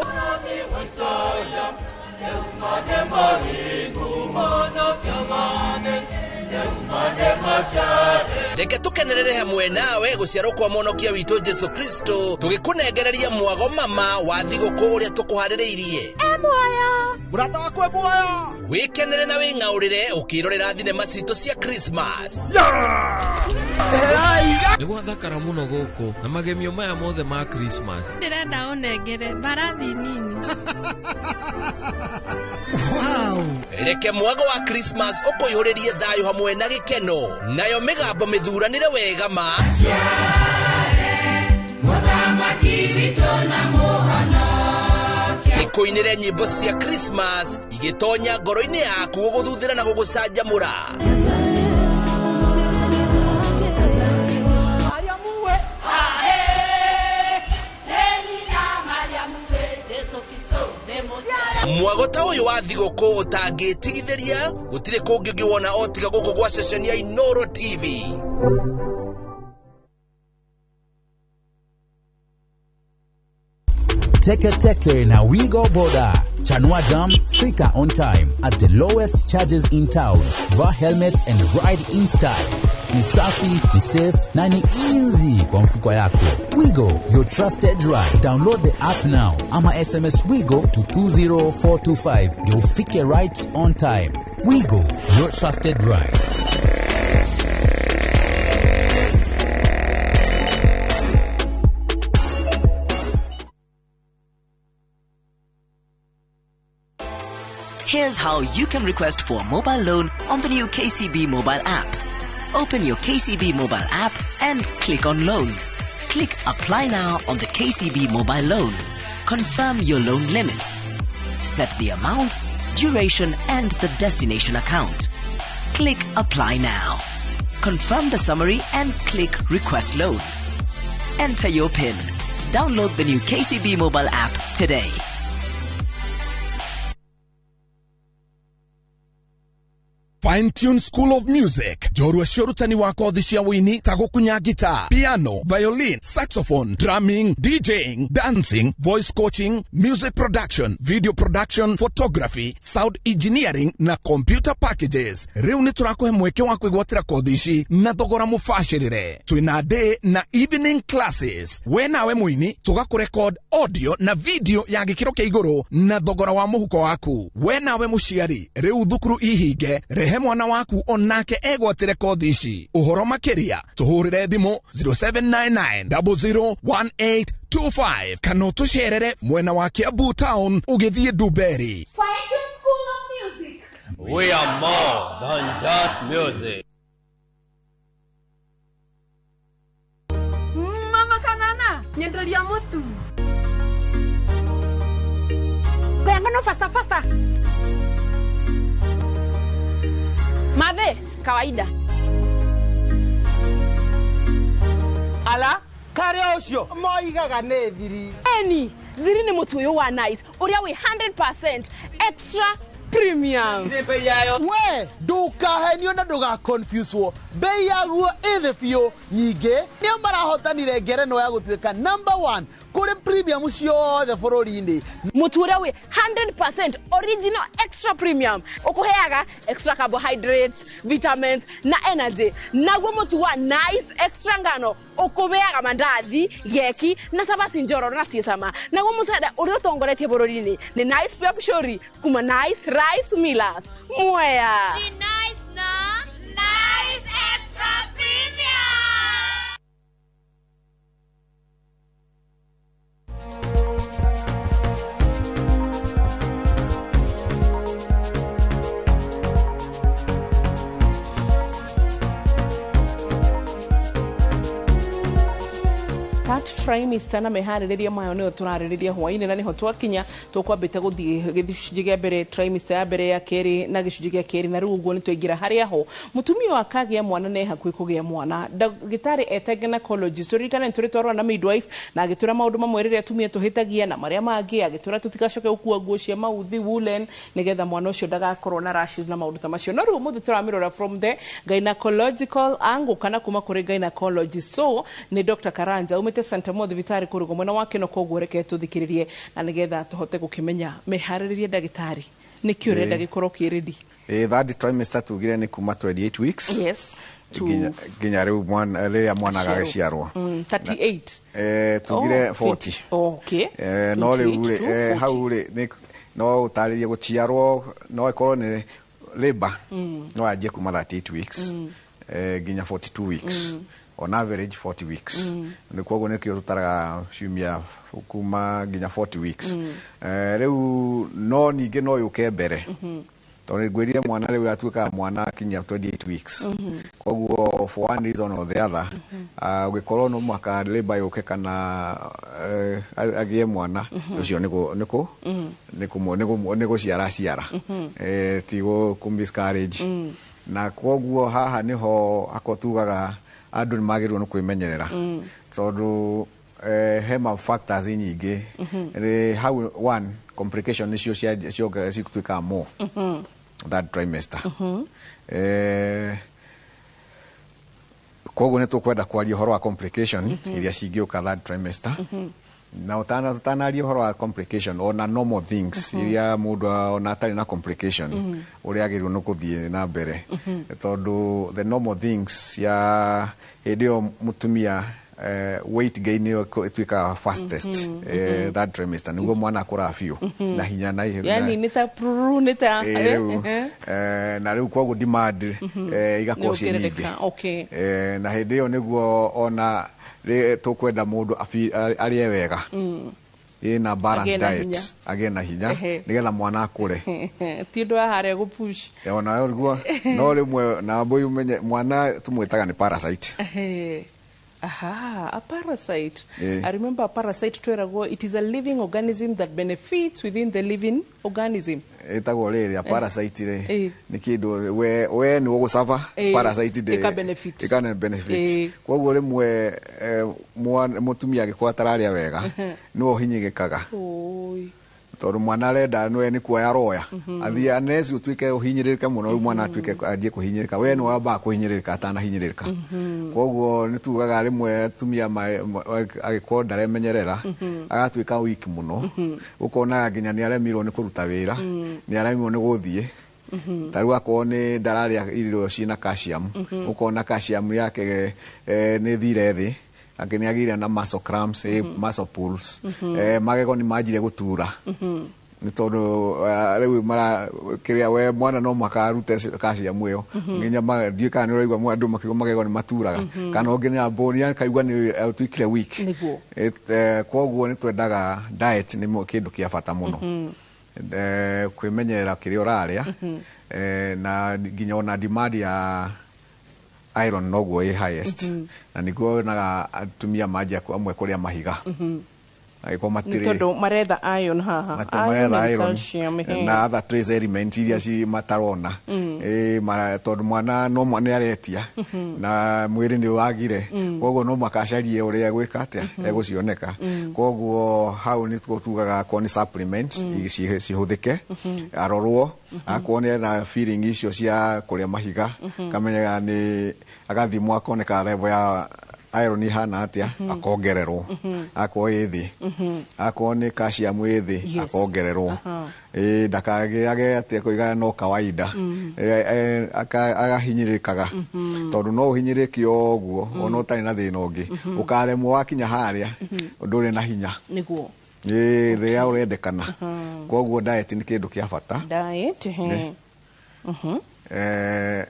reke tũkenerere hamwe nawe gũciarwo kwa mũhonokia witũ Jesu Kristo, tũgĩkũnengereria mwago mama wa thigũkũ ũrĩa tũkũharĩrĩirie. Mũrata wakwa e muoyo. Wĩkenere na wĩng'aũrĩre ũkĩrorera thinema citũ cia Christmas. Nĩ gwathakara mũno gũkũ na magemio maya mothe ma Christmas. Ndĩrenda ũnengere mbarathi nini. Reke mwago wa Christmas ũkũihũrĩrie thayũ hamwe na gĩkeno, nayo mĩgambo mĩthuranĩre wega ma ĩkũinĩre nyĩmbo cia Christmas igĩtonya ngoro-inĩ yaku gũgũthuthĩra na gũgũcanjamũra. Mwago ta ũyũ wa thigũkũ ũtangĩtigithĩria, gũtirĩ kũngĩ ũngĩwona o tiga gũkũ gwa ceceni ya Inooro TV. Teke Teke na Wigo Boda. Chanua Jam, fika on time at the lowest charges in town. Vaa helmet and ride in style. Ni safi, ni safe na ni easy kwa mfuko yako. Wigo, your trusted ride. Download the app now ama SMS Wigo to 20425 ndio ufike right on time. Wigo, your trusted ride. Here's how you can request for a mobile loan on the new KCB mobile app. Open your KCB mobile app and click on Loans. Click Apply Now on the KCB mobile loan. Confirm your loan limit. Set the amount, duration, and the destination account. Click Apply Now. Confirm the summary and click Request Loan. Enter your PIN. Download the new KCB mobile app today. Fine Tune School of Music, njorua cia ũrutani wa kothi cia wũini ta gũkunya guitar, piano, violin, saxophone, drumming, DJing, dancing, voice coaching, music production, video production, photography, sound engineering na computer packages. Rĩu nĩ tũrakũhe mweke wa kwĩgwatĩra kothi ici na thogora mũbacĩrĩre. Twĩna day na evening classes. We nawe mũini tũgakũrekod audio na video ya gĩkĩro kĩa igũrũ na thogora wa mũhuko waku. We nawe mũciari, rĩu thukuru ihinge, rehe mwana waku onake egwatĩre kothi ici. Ũhoro makĩria tũhũrĩre thimũ 0799001825 kana ũtũcerere mwena wa Kiambu town ũgĩthiĩ Ndumberi. We are more than just music. Mama kanana, nyenderia mutu. Kayangano faster faster. Madhe, kawaida. Ala, kare ucio moigaga nĩ thiri. Eni, thiri nĩ mũtu ũyũ wa Nice, ũrĩa wĩ 100% extra premium. We, ndukahenio na ndugaconfusewo. Bei yaguo ĩ thĩ biũ. Nyingĩ nĩo marahotanire ngerenwa ya gũtuĩka number 1 kũrĩ premium ciothe bũrũri-inĩ. Mũtu ũrĩa wĩ 100% original extra premium ũkũheaga extra carbohydrates, vitamins na energy. Naguo mũtu wa Nice extra ngano ũkũheaga mandathi, geki na cabaci njororo na ciĩ cama. Naguo mũcere ũrĩa ũtongoretie bũrũri-inĩ nĩ Nice Pure Pishori kuma Nice Rice Millers. Mwea. Nice na Nice Extra Premium. Third trimester na meharĩrĩria mayo nĩyo tũrarĩrĩria hwainĩ na nĩho twakinya tũkwambĩte gũthiĩ gĩcunjĩ kĩa mbere trimester ya mbere ya kerĩ na gĩcunjĩ kĩa kerĩ na rĩu ũguo nĩ twaingĩra harĩa ho mũtumia ũyũ akagĩa mwana na e hakuhĩ kũgĩa mwana. Ndagĩtarĩ eta gynecologist, ririkana nĩ tũrĩ twarora na midwife na agĩtwĩra maũndũ mamwe rĩrĩa atumia tũhĩtagia na marĩa mangĩ, agĩtwĩra tũtigacoke gũkua nguo cia mauthi woolen nĩgetha mwana ũcio ndagakorwo na rashes na maũndũ ta macio. No rĩu ũmũthĩ tũramĩrora from the gynecological angle kana kuma kũrĩ gynecologist. So nĩ Dr. Karanja umĩte Santa Mo thibitarĩ kũrũgwo mwena wa Kĩno, koguo reke tũthikĩrĩrie na nĩgetha tũhote gũkĩmenya mĩharĩrĩrie ndagĩtarĩ nĩkĩ ũrenda gĩkorwo kĩ ready. Third trimester tugire nĩ kuma 28 weeks. Yes. Nginya rĩu mwana rĩrĩa mwana agagĩciarwo. 38. Tugire 40. Okay. No rĩu hau rĩ no ũtarĩrie gũciarwo no ĩkorwo nĩ labor no anjie kuma 38 weeks nginya 42 weeks. On average 40 weeks. Nĩ koguo nĩkĩo tũtaraga ciumia kuma nginya 40 weeks. Rĩu no ningĩ no yũke mbere. Tondũ ngwĩrire mwana rĩu atuĩkaga mwana akinyia 28 weeks. Koguo for one reason or the other, ũngĩkorwo no mũhaka labor yũke kana agĩe mwana ũcio nĩ gũciara ciara, ti kũ miscarriage. Na koguo haha nĩho akorwo tugaga andũ nĩ magĩrĩirwo nĩ kwĩmenyerera tondũ he ma factors nyingĩ. Hau one complication nĩcio cituĩkaga more third trimester. Koguo nĩ tũkwenda kwaria ũhoro wa complication iria cingĩũka third trimester Na ũtanaria ũhoro wa complication, ona normal things iria mũndũ ona atarĩ na complication ũrĩa agĩrĩirwo nĩ gũthiĩ na mbere, tondũ the normal things ya hĩndĩ ĩyo mũtumia, weight gain nĩyo ĩtuĩkaga fastest that trimester, nĩguo mwana akũraga biũ na hinya na Yani nĩ ta pruru, nĩ ta Rĩu na rĩu koguo demand igakorwo ciĩ nyingĩ. Nĩongerereka, okay. Na hĩndĩ ĩyo nĩguo ona tũkwenda mũndũ arĩe wega, ĩna balance Agĩe na diet, hinya. Agĩe na hinya nĩgetha mwana akũre. Ti ũndũ wa harĩa gũpush. Ona ũguo no rĩmwe na mbũi ũmenye mwana tũmwĩtaga nĩ parasite. Aha, a parasite. Eh. I remember a parasite tweragwo it is a living organism that benefits within the living organism. Ĩtagwo rĩrĩ, a parasite rĩ, nĩ kĩndũ we nĩ ũgũcaba parasite ndĩ Ĩka benefit. Ĩka benefit. Koguo rĩmwe mũtumia angĩkorwo atararĩa wega, nĩwe ũhinyĩrĩkaga. Oi. Tondũ mwana arenda nĩwe nĩ kuoya aroya athiĩ anesi ũtuĩke ũhinyĩrĩrĩke mũno, rĩu mwana atuĩke anjie kũhinyĩrĩrĩka, we nĩwe wambaga kũhinyĩrĩrĩka atanahinyĩrĩrĩka. Koguo nĩ tugaga rĩmwe atumia angĩkorwo ndaremenyerera, agatuĩka weak mũno, ũkona nginya nĩ aremirwo nĩ kũruta wĩra, nĩ aremirwo nĩ gũthiĩ. Ta rĩu akorwo nĩ ndararĩa irio ciĩna calcium, ũkona calcium yake nĩ thire thĩ, angĩ nĩ agĩire na muscle cramps, muscle pulls, magego nĩ manjire gũtura, nĩ tondũ rĩu mara kĩrĩa we mwana no mũhaka arute calcium ĩyo. Nginya ndiũĩ kana nĩ ũraigua andũ makiuga magego nĩ maturaga, kana ũngĩ nĩ ambũni akaigua nĩ atuĩkire weak. Koguo nĩ twendaga diet nĩ kĩndũ kĩa bata mũno. Kwĩmenyerera kĩrĩa ũrarĩa, na nginya ona demand ya iron noguo ĩ highest, na nĩguo wonaga atumia manjia amwe kũrĩa mahiga angĩkorwo Nĩ matirĩ tondũ maretha iron haha. Maretha and iron calcium, ehe. Na other trace element iria ci matarona. Tondũ mwana no nĩ aretia na mwĩrĩ nĩ wagire, koguo no mũhaka acarie ũrĩa egwĩka atĩa egũcioneka. Koguo hau nĩ tugaga akorwo nĩ supplement cihũthĩke, arorwo akorwo nĩ ena feeling icio cia kũrĩa mahiga, kamenyaga nĩ agathimwo akoneka level ya iron ihana atĩa, akongererwo akorwo ĩ thĩ, akorwo nĩ calcium ĩ thĩ, akongererwo. Ndakagĩage atĩ kũiga no kawaida. Agahinyĩrĩkaga, tondũ no ũhinyĩrĩke o ũguo ona ũtarĩ na thĩna ũngĩ, ũkaremwo wakinya harĩa ndũrĩ na hinya. Ĩ thĩrĩa ũrendekana. Koguo diet nĩ kĩndũ kĩa bata. Diet, ehe. Yes.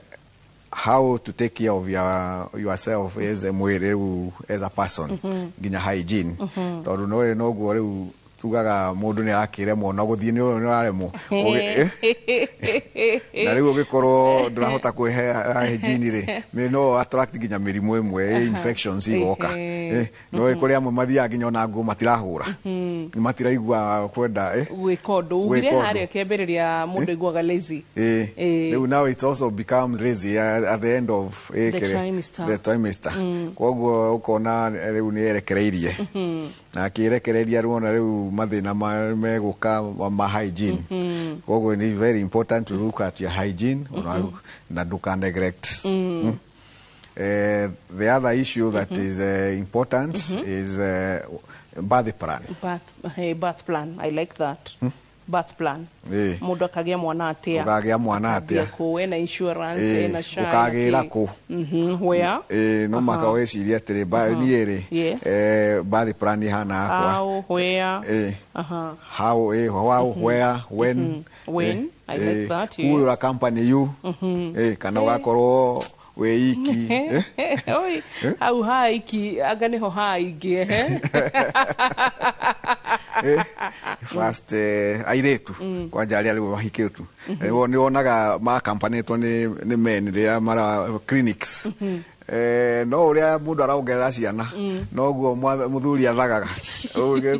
How to take care of yourself as a mwĩrĩ rĩu, as a person, nginya hygiene, tondũ no noguo rĩu tugaga mũndũ nĩ arakĩremwo na gũthiĩ nĩ ũraremwo. Na rĩu ũgĩkorwo ndũrahota kwĩhe hygiene rĩ, no attract nginya mĩrimũ ĩmwe, infections igoka. No kũrĩ amwe mathiaga nginya ona nguo matirahũra, matiraigua kwenda Gwĩka ũndũ ugire Gwĩka ũndũ. Harĩa kĩambĩrĩria mũndũ aiguaga lazy. Rĩu now it also becomes lazy at the end of The trimester. The trimester. Koguo ũkona rĩu nĩ erekereirie, na akĩrekereria rĩu ona rĩu mathĩna megũka ma hygiene. Koguo nĩ very important to look at your hygiene na ndũka neglect. The other issue that is important is birth plan. Birth plan, I like that. Birth plan. Mũndũ akagĩa mwana atĩa? Ũkagĩa mwana atĩa? Akambia kũ, ena insurance, ena SHA, Ũkagĩra kĩ? Kũ? Where? No maka wĩcirie atĩrĩ, niĩ rĩ, birth plan ihana akwa. How, where? How, how, where, when. When, I like that, Who will yes. accompany you? Kana ũgakorwo wĩ iki, eh? Oi, hau haiki anga nĩho haingĩ, ehe. First, airĩtu kwanja arĩa rĩu mahikĩtu nĩ wonaga makampanĩtwo nĩ men rĩrĩa mara clinics. No ũrĩa mũndũ araongerera ciana, noguo mũthuri athagaga.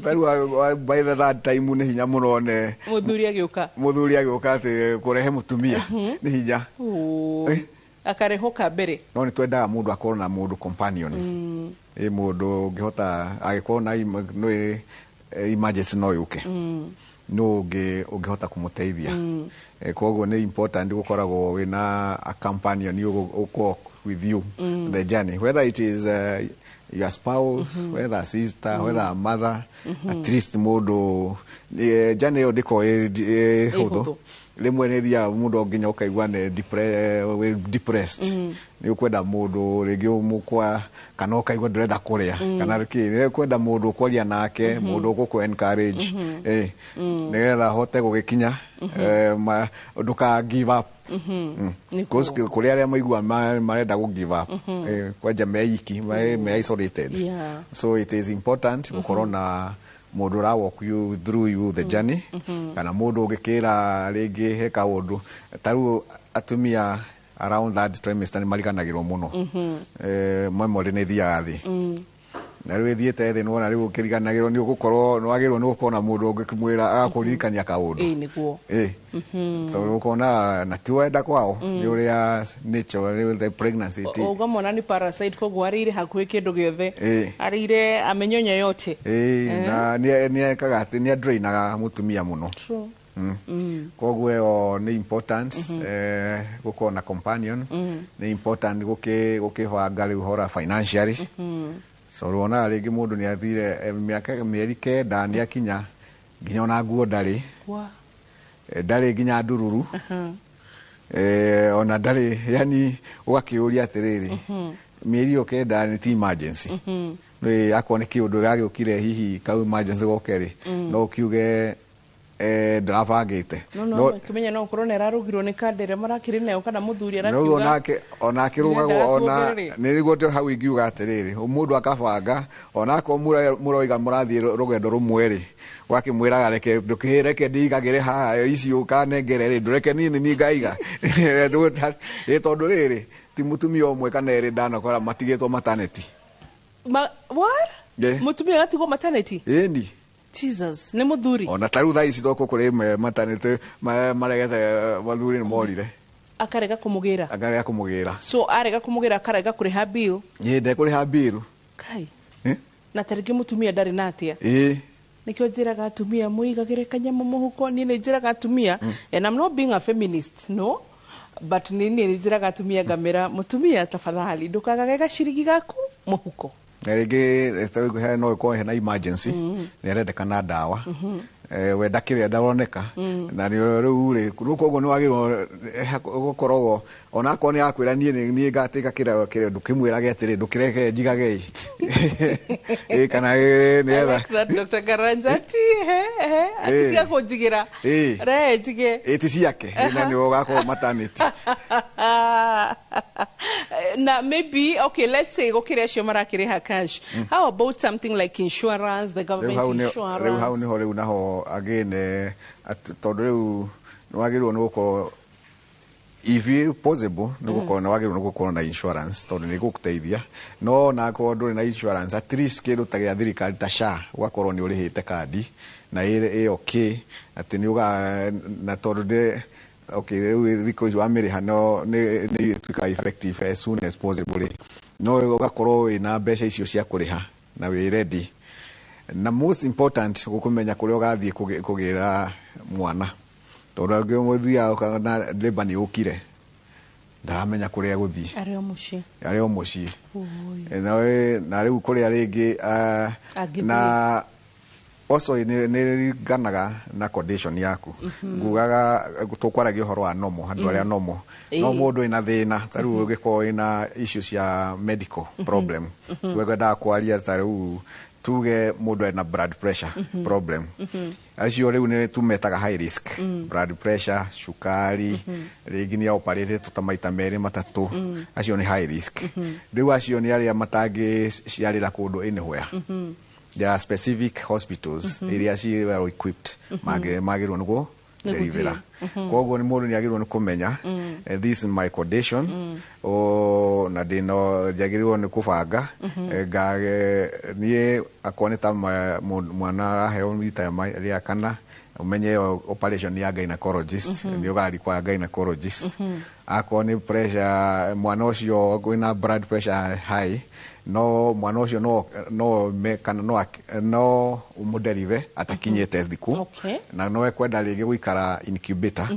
Ta rĩu by the third time nĩ hinya mũno one mũthuri agĩũka. Mũthuri agĩũka atĩ kũrehe mũtumia nĩ hinya. Oi, akarehwo ka mbere. No nĩ twendaga mũndũ akorwo na mũndũ companion, ĩ mũndũ ũngĩhota agĩkorwo na no emergency no yũke, no ũngĩhota kũmũteithia. Koguo nĩ important gũkoragwo wĩna a companion you walk with you the journey, whether it is Your spouse, whether a sister, whether a mother, at least mũndũ journey ĩyo ndĩkoragwo ĩ hũthũ. Hũthũ. Rĩmwe nĩ thiaga mũndũ nginya ũkaigua nĩ wĩ depressed, nĩ ũkwenda mũndũ rĩngĩ mũkwa, kana ũkaigua ndũrenda kũrĩa, kana kĩ, nĩ ũkwenda mũndũ ũkwaria nake, mũndũ ũgũkũ encourage, nĩgetha hote gũgĩkinya, ndũka give up. Nĩguo. Kũrĩ arĩa maigua marenda gũ give up, kwanja me iki, me isolated. So it is important gũkorwo na mũndũ ũra walk you through you the journey, kana mũndũ ũngĩkĩra rĩngĩ he kaũndũ. Ta rĩu atumia around that trimester nĩ mariganagĩrwo mũno. Memory nĩ ĩthiaga thĩ, na rĩu ĩthiĩte thĩ, nĩwona rĩu ũkĩriganagĩrwo nĩ ũgũkorwo nĩ wagĩrĩirwo nĩ gũkorwo na mũndũ ũngĩkĩmwĩra agakũririkania kaũndũ. Ĩĩ, nĩguo. Tondũ ũkona na ti wenda kwao, nĩ ũrĩa nature, the pregnancy ti Uga mwana nĩ parasite, koguo arĩire hakuhĩ kĩndũ gĩothe, arĩire amenyonya yote. Ĩĩ, na nĩ ekaga atĩ nĩ adrainaga mũtumia mũno. True. Koguo ĩyo nĩ important, gũkorwo na companion. Nĩ important gũkĩbanga rĩu ũhoro financially. So wonaga rĩngĩ mũndũ nĩ athire mĩaka mĩeri 9 nĩ akinya nginya ona nguo ndarĩ. Wa. Ndarĩ nginya ndururu. Ona ndarĩ, yani ũgakĩũria atĩrĩrĩ, mĩeri ĩyo 9 nĩ ti emergency? Nĩ akorwo nĩ kĩũndũ gĩagĩũkire hihi kau emergency goke rĩ, no ũkiuge ndarabangĩte. No kimenya no ũkorwo nĩ ararugirwo nĩ kanda ĩrĩa marakĩrĩ nayo, kana mũthuri no arakiuga onake onake rũgagwo ona Ndĩrenda nĩ nĩguo ndĩ hau ingiuga atĩrĩrĩ, mũndũ akabanga onakorwo mũroiga mũrathiĩ rũgendo rũmwe rĩ, ũgakĩmwĩraga reke ndũkĩreke ndigagĩre haha ici ũkanengere rĩ, ndũreke niĩ nĩ niĩ ngaiga. Ĩ tondũ rĩrĩ ti mũtumia ũmwe kana erĩ ndanakora matigĩtwo maternity. What? Mũtumia agatigwo maternity? Ĩni. Jesus, nĩ mũthuri? Ona ta rĩu thaa ici toko kũrĩ maternity maregete, mathuri nĩ morire. Akarega kũmũgĩra? Akarega kũmũgĩra. So arega kũmũgĩra, akarega kũrĩha bill? Ĩ, ndekũrĩha bill. Kai. Na tarĩngĩ mũtumia ndarĩ na atĩa. Nikio njĩraga atumia mũigagĩre kanyamũ mũhuko. Niĩ nĩ njĩraga atumia, and I'm not being a feminist, no, but nĩ niĩ njĩraga atumia ngamĩra, mũtumia tafadhali ndũkagage gacirigi gaku mũhuko. Na rĩngĩ ta rĩu no ĩkorwo hena emergency, nĩ arendekana ndawa, we ndakĩrĩ ndaroneka, na nĩ rĩu rĩ rĩu koguo nĩ wagĩrĩirwo gũkoragwo onakorwo nĩ akwĩra niĩ nĩ niĩ ngatĩka kĩrĩa kĩrĩa, ndũkĩmwĩrage atĩrĩ ndũkĩreke njigage ĩ kana I nĩgetha like that, Dr. Karanja. Ti he he atiga kũnjigĩra. Re njige. Ĩ ti ciake na nĩ ũgakorwo maternity. Na maybe, okay, let's say gũkĩrĩ acio marakĩrĩha cash, how about something like insurance, the Rĩu government hau rĩu hau insurance? Nĩho rĩu naho again, tondũ rĩu nĩ wagĩrĩirwo nĩ gũkorwo, if you possible, nĩ gũkorwo nĩ wagĩrĩirwo nĩ gũkorwo na insurance tondũ nĩ gũgũteithia. No onakorwo ndũrĩ na insurance, at least kĩndũ ta gĩa thirikari ta SHA, ũgakorwo nĩ ũrĩhĩte kandi na ĩ okay atĩ nĩ ũga na tondũ ndĩ okay rĩu thikũ ici wamĩrĩha no nĩ ĩtuĩkaga effective as soon as possible rĩ, no ũgakorwo wĩna mbeca icio cia kũrĩha na wĩ ready. Na most important, gũkũmenya kũrĩa ũgathiĩ kũgĩra mwana, tondũ angĩ mũthiaga ũkona labour nĩ ũkire, ndaramenya kũrĩa egũthiĩ. Arĩ o mũciĩ. Arĩ o mũciĩ. Oi. Na rĩu kũrĩa rĩngĩ Angĩthiĩ. Na also nĩ ringanaga na condition yaku. Ngugaga tũkwaragia ũhoro wa normal, andũ arĩa normal, no mũndũ wĩna thĩna ta rĩu ũngĩkorwo wĩna issue cia medical problem, wendaga kwaria ta rĩu tuge mũndũ ena blood pressure problem, acio rĩu nĩ tumetaga high risk. Blood pressure, cukari, rĩngĩ nĩ operate ta maita merĩ matatũ, acio nĩ high risk. Rĩu acio nĩ arĩa matangĩciarĩra kũndũ anywhere. There are specific hospitals iria ci well equipped, magĩrĩirwo nĩ gũ Nĩ gũthiĩ. deliver. Koguo nĩ mũndũ nĩ agĩrĩirwo nĩ kũmenya, this is my condition, o na ndĩno njagĩrĩirwo nĩ kũbanga. Ngage niĩ akorwo nĩ ta mwana araheo rita rĩa kana, ũmenye ĩyo operation ya gynecologist, nĩ ũgarikwa gynecologist. Akorwo nĩ pressure, mwana ũcio wĩna blood pressure high, no mwana ũcio no me kana no ũmũderive atakinyĩte thikũ, na no ekwenda rĩngĩ gũikara incubator,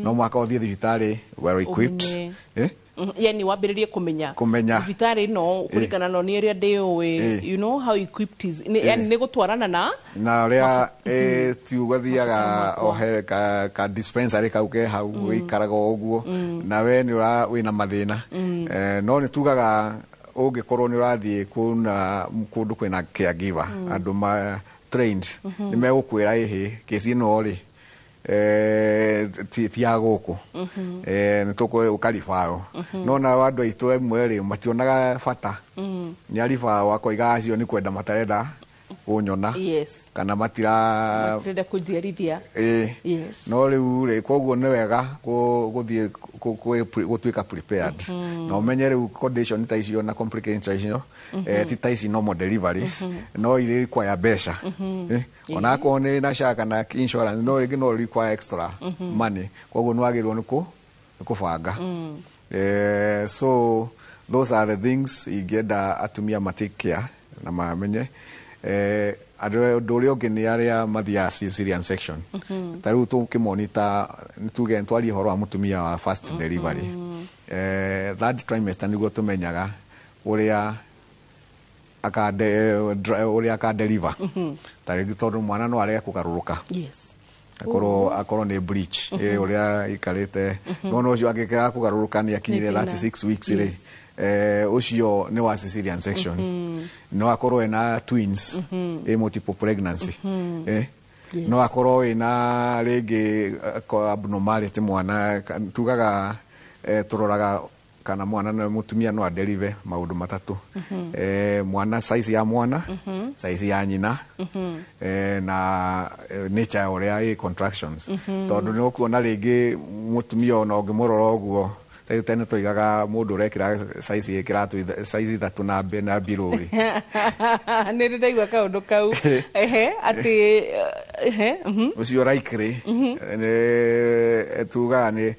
no mwaka ũthiĩ thibitarĩ well equipped. Ũmenye. Eh? Yani wambĩrĩrie kũmenya Kũmenya. thibitarĩ ĩno kũringana na nĩ ĩrĩa ndĩũĩ, you know how equipped is yani nĩ gũtwarana na Na ũrĩa ti ũgathiaga ohe ka dispensary kau ke hau, wĩikaraga o ũguo na we nĩ ũra wĩna mathĩna. No nĩ tugaga ũngĩkorwo nĩ ũrathiĩ kuna kũndũ kwĩna caregiver, andũ ma trained, nĩ megũkwĩra ĩhĩ kĩci ĩno rĩ, ti ya gũkũ, nĩ tũkũ ũkaribaũ. No nao andũ aitũ amwe rĩ mationaga bata, nĩ aribaũ akoiga acio nĩ kwenda matarenda kũnyona kana matira matirenda kũnjiarithia. Ĩ. No rĩu rĩ, koguo nĩ wega gũthiĩ gũtuĩka prepared na ũmenye rĩu condition ta icio na complications ta icio, ti ta ici normal deliveries, no irĩ require mbeca. Ona akorwo nĩ na SHA kana insurance, no rĩngĩ no require extra money, koguo nĩ wagĩrĩirwo nĩ kũbanga. So those are the things ingĩenda atumia ma take care na mamenye. Andũ ũndũ ũrĩa ũngĩ nĩ arĩa mathiaga cesarean section. Ta rĩu tũkĩmonita, tuge twarie ũhoro wa mũtumia wa first delivery, third trimester nĩguo tũmenyaga ũrĩa akadeliver. Ta rĩngĩ tondũ mwana no arege kũgarũrũka, akorwo nĩ breech, ũrĩa ikarĩte, no ũcio angĩkĩaga kũgarũrũka nĩ akinyire Nĩ thĩna. 36 weeks rĩ, ũcio nĩ wa cesarean section. No akorwo ena twins, multiple pregnancy, no akorwo ĩna rĩngĩ abnormality mwana. Tugaga tũroraga kana mwana na mũtumia no adeliver maũndũ matatũ: mwana, size ya mwana, size ya nyina, na nature ya ũrĩa ĩ contractions. Tondũ nĩ ũkuona rĩngĩ mũtumia ona ũngĩmũrora ũguo, tarĩu tene tũigaga mũndũ ũrekĩra size ĩkĩratũ size 3 na below rĩ. Nĩ ndĩ ndaigua kaũndũ kau, ehe, atĩ ehe. Ũcio likely nĩ tugaga nĩ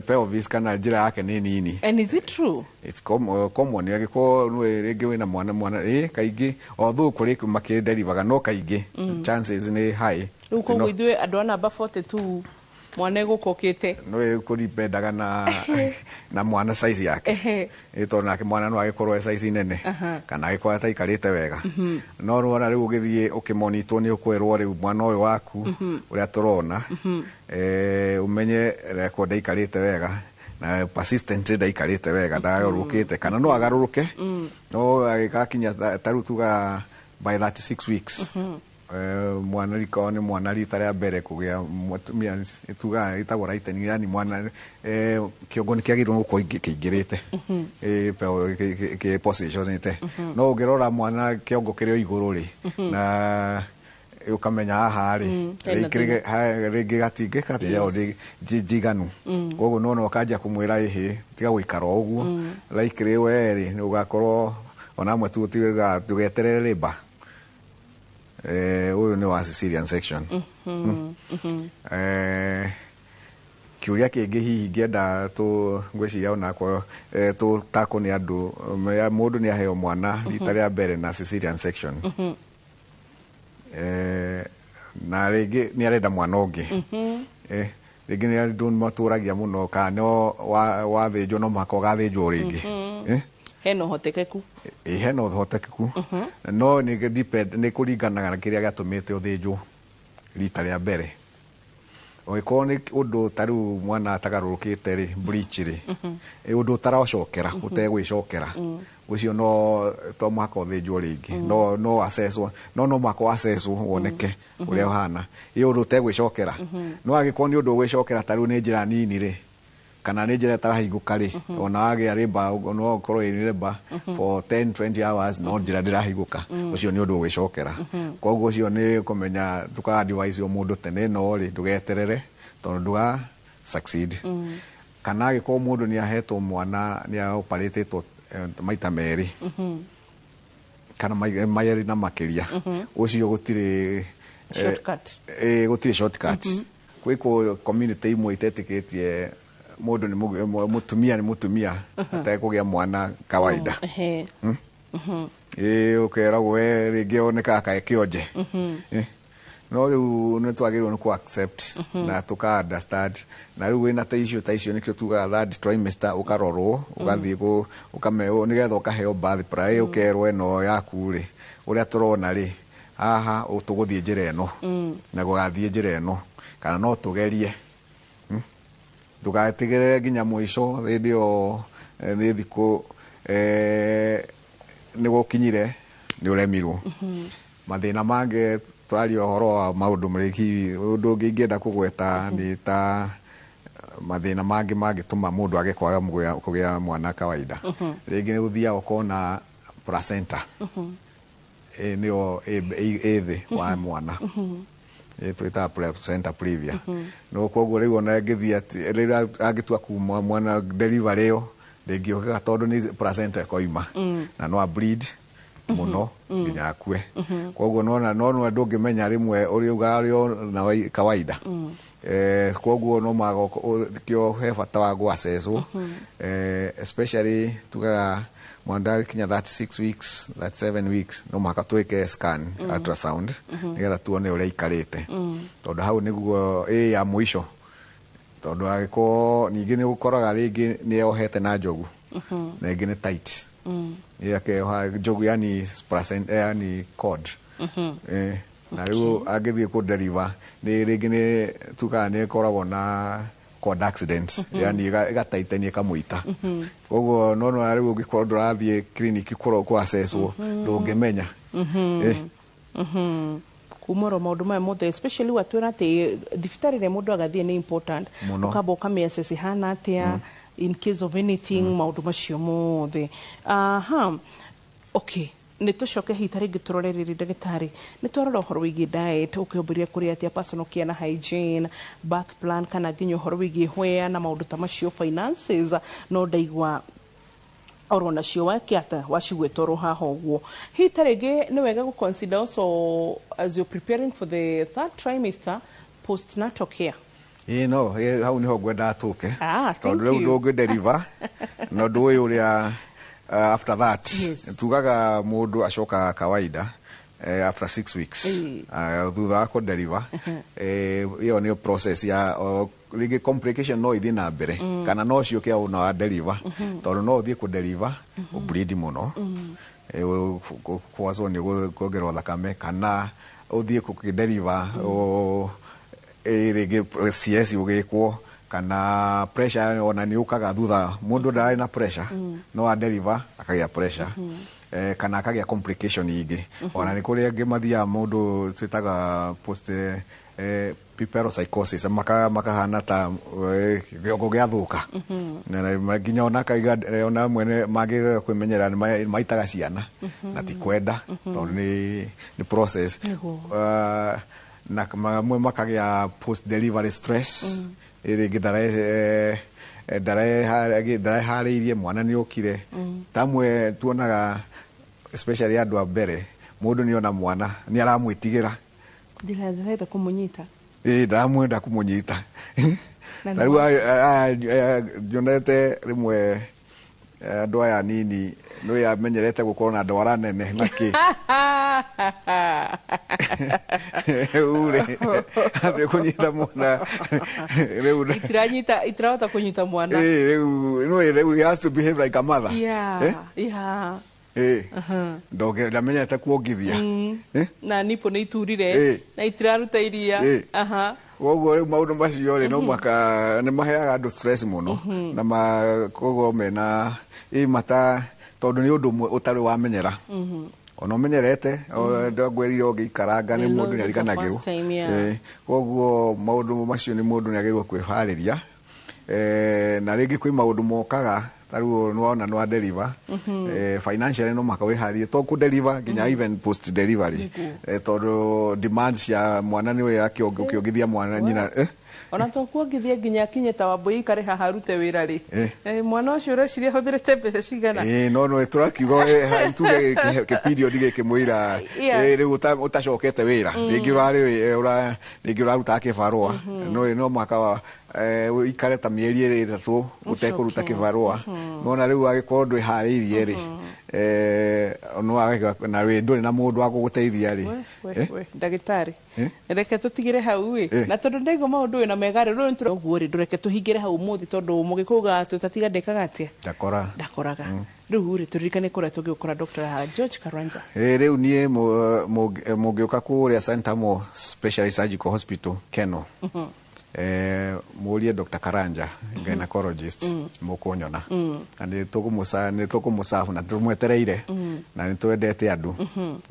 pelvis kana njĩra yake nĩ nini. And is it true? It's common angĩkorwo nĩ rĩngĩ wĩna mwana ĩ kaingĩ, although kũrĩ makĩnderivaga, no kaingĩ chances nĩ high. Rĩu koguo ithuĩ andũ a namba 42 mwana egũka ũkĩte. No kũripendaga na mwana size yake. Ĩ tondũ nake mwana no agĩkorwo e size nene kana agĩkorwo ataikarĩte wega. No rwona rĩu ũgĩthiĩ ũkĩmonitwo nĩ ũkwĩrwo rĩu mwana ũyũ waku ũrĩa tũrona, ũmenye reko ndaikarĩte wega na persistent ndaikarĩte wega, ndagarũrũkĩte kana no agarũrũke, no agĩgakinya ta rĩu tuga by 36 weeks, mwana riko nĩ mwana rita rĩa mbere kũgĩa mũtumia tuga ĩtagwo lightening, yani mwana kĩongo nĩ kĩagĩrĩirwo gũkorwo kĩingĩrĩte kĩ positionĩte. No ũngĩrora mwana kĩongo kĩrĩ o igũrũ rĩ, na ũkamenya haha rĩ, Hena rĩngĩ gatingĩka njiganu. Koguo nona ũkanjia kũmwĩra ĩhĩ tiga gũikara o ũguo, likely we rĩ nĩ ũgakorwo ona amwe tu ndũgeterere labour. Ũyũ nĩ wa cesarean section. Kĩũria kĩngĩ hihi ingĩenda tũ ngwĩciria onakwa tũtakwo nĩ andũ, mũndũ nĩ aheo mwana rita rĩa mbere na cesarean section, na rĩngĩ nĩ arenda mwana ũngĩ, rĩngĩ nĩ andũ matũragia mũno kana no wathĩnjwo no mũhaka ũgathĩnjwo rĩngĩ? Hena ũhotekeku? Ĩ, hena ũhotekeku, no nĩ depend, nĩ kũringanaga na kĩrĩa gĩatũmĩte ũthĩnjwo rita rĩa mbere. Ũngĩkorwo nĩ ũndũ ta rĩu mwana atagarũrũkĩte rĩ, breech rĩ, ũndũ ũtaracokera ũtegwĩcokera, ũcio no to mũhaka ũthĩnjwo rĩngĩ, no assesswo, no mũhaka assesswo woneke ũrĩa ũhana. Ĩ ũndũ ũtegwĩcokera. No angĩkorwo nĩ ũndũ ũgwĩcokera, ta rĩu nĩ njĩra nini rĩ, kana nĩ njĩra ĩtarahingũka rĩ, ona wagĩa labour no ũkorwo ĩ labour for 10 20 hours no njĩra ndĩrahingũka, ũcio nĩ ũndũ ũgwĩcokera. Koguo ũcio nĩ kũmenya tũka advise o mũndũ tene no rĩ ndũgeterere tondũ ndũga succeed. Kana angĩkorwo mũndũ nĩ ahetwo mwana, nĩ operĩtĩtwo maita merĩ kana merĩ na makĩria, ũcio gũtirĩ Shortcut. Gũtirĩ shortcut. Gwĩ community imwe itetĩkĩtie mũndũ nĩ mũtumia nĩ mũtumia atekũgĩa mwana kawaida. Ĩ ũkeragwo we rĩngĩ onekaga kaĩ kĩonje. No rĩu nĩ twagĩrĩirwo nĩ kũ accept na tũka understand, na rĩu wĩna ta icio nĩkĩo tugaga third trimester ũkarorwo, ũgathiĩ ũkamerwo nĩgetha ũkaheo birth plan, ũkerwo ĩno yaku rĩ, ũrĩa tũrona rĩ haha tũgũthiĩ njĩra ĩno na gũgathiĩ njĩra ĩno, kana no tũgerie. Ndũgatigĩrĩre nginya mũico hĩndĩ ĩyo nĩ thikũ nĩ gũkinyire nĩ ũremirwo. Mathĩna mangĩ tũraria ũhoro wa maũndũ marĩki, ũndũ ũngĩ ingĩenda kũgweta nĩ ta mathĩna mangĩ mangĩtũma mũndũ age kwaga kũgĩa mwana kawaida. Rĩngĩ nĩ ũthiaga ũkona placenta nĩyo ĩ thĩ wa mwana, twĩtaga placenta previa. No koguo rĩu ona ĩngĩthiĩ atĩ rĩrĩa angĩtua kuma mwana delivery ĩyo ndĩngĩũkĩka tondũ nĩ placenta ĩkoima na no a bleed mũno nginya akue. Koguo nona no ndũngĩmenya rĩmwe ũrĩa ugaga ũrĩ na kawaida. Koguo no kĩo he bata wa gũaccesswo, especially tugaga mwana akinya 36 weeks, 37 weeks no mũhaka twĩke scan, ultrasound, nĩgetha tuone ũrĩa aikarĩte, tondũ hau nĩguo ĩ ya mũico, tondũ angĩkorwo ningĩ nĩ ũkoraga rĩngĩ nĩ yohete na njogu na ĩngĩ nĩ tight, akeoha njogu, yani placenta, yani cord, na rĩu angĩthiĩ kũ deliver nĩ rĩngĩ nĩ tugaga nĩ ĩkoragwo na cord accident, yani ĩgataitania ĩkamũita. Koguo no rĩu ũngĩkorwo ndũrathiĩ clinic kũ assesswo ndũngĩmenya. Kuma oro maũndũ maya mothe, especially watwĩra atĩ thibitarĩ ĩrĩa mũndũ agathiĩ nĩ important, ũkamba ũkamĩ assess ihana atĩa in case of anything, maũndũ macio mothe. Aha, okay, nĩ tũcoke hihi ta rĩngĩ tũrore rĩrĩ, ndagĩtarĩ, nĩ twarora ũhoro wĩgiĩ diet, ũkĩambĩrĩria kũrĩa atĩa, personal care na hygiene, birth plan, kana nginya ũhoro wĩgiĩ where na maũndũ ta macio, finances no ndaigua oro nacio wakiata wacigwĩta oro haha ũguo. Hihi ta rĩngĩ nĩ wega gũ consider also as you're preparing for the third trimester, postnatal care? Ĩĩ, no hau nĩho ngwendaga tũke, tondũ rĩu ndũngĩ deliver na ũndũ ũyũ ũrĩa after that. Tugaga mũndũ acokaga kawaida after 6 weeks thutha wa kũ deliver. Ĩyo nĩyo process ya rĩngĩ complication no ithiĩ na mbere kana no ciũke ona wa deliver, tondũ no ũthiĩ kũ deliver ũbleed mũno, kwacwo nĩ kuongererwo thakame, kana ũthiĩ kũ deliver rĩngĩ CS ũgĩkwo, kana pressure ona nĩ ũkaga thutha, mũndũ ndararĩ na pressure no a deliver akagĩa pressure, kana akagĩa complication ingĩ. Ona nĩ kũrĩ angĩ mathiaga mũndũ twĩtaga post puerperal psychosis, makahana ta kĩongo gĩathũka, nginya ona akaiga ona mwene mangĩrega kwĩmenyerera nĩ maitaga ciana na ti kwenda, tondũ nĩ process. Na mamwe makagĩa post delivery stress, rĩngĩ ndareharĩirie, mwana nĩ okire. Tamwe tuonaga especially andũ a mbere, mũndũ nĩ ona mwana nĩ aramwĩtigĩra, ndĩrenda kũmũnyita, ĩĩ, ndaramwenda kũmũnyita. Ta rĩu nyonete rĩmwe andũ aya nini nĩ amenyerete gũkorwo na ndwara nene na kĩ rĩu rĩ athiĩ kũnyita mwana rĩu itiranyita, itirahota kũnyita mwana. Rĩu rĩu he has to behave like a mother. Ndoge ndamenyete kuongithia na nipo nĩ iturire na itiraruta iria. Koguo rĩu maũndũ macio rĩ no maka nĩ maheaga andũ stress mũno, na koguo mena mata, tondũ nĩ ũndũ ũtarĩ wamenyera, ona ũmenyerete ndagwĩrire ũngĩikaranga nĩ mũndũ nĩ ariganagĩrwo. Koguo maũndũ macio nĩ mũndũ nĩ agĩrĩirwo kwĩharĩria, na rĩngĩ kwĩ maũndũ mokaga ta rĩu nĩwona nĩ wa deliver, financially no mũhaka wĩharĩrie, to kũ deliver nginya even post delivery, tondũ demands cia mwana nĩ ũkĩongithia mwana nyina. Ona to kuongithia nginya akinye ta Wambui ikare haha arute wĩra rĩ, mwana ũcio ũreciria ahũthĩrĩte mbeca cigana? No no tũrakiuga tuge kĩ period gĩkĩ mũira rĩu ũtacokete wĩra, rĩngĩ ũrarĩ rĩngĩ ũrarutaga kĩbarũa, no mũhaka ũikare ta mĩeri 3 ũtekũruta kĩbarũa. Nona rĩu angĩkorwo ndwĩharĩirie rĩ, No na wĩ ndũrĩ na mũndũ wa gũgũteithia rĩ. We, Eh? we, ndagĩtarĩ, Eh? reke tũtigĩre hau ĩ. Eh. Na tondũ ndaigua maũndũ wĩna mega rĩ, rĩu ũguo rĩ, ndũreke tũhingĩre hau ũmũthĩ, tondũ mũgĩkũga tũtatiga ndekaga atĩa? Ndakora. Ndakoraga. Rĩu rĩ, tũririkane kũrĩa tũngĩgũkora Dr. George Karanja. Rĩu niĩ mũngĩũka kũrĩa Santamo Specialist Surgical Hospital Keno, mũrie Dr. Karanja, gynecologist, mũkũnyona. Na nĩ tũkũmũcabu na tũmwetereire na nĩ twendete andũ.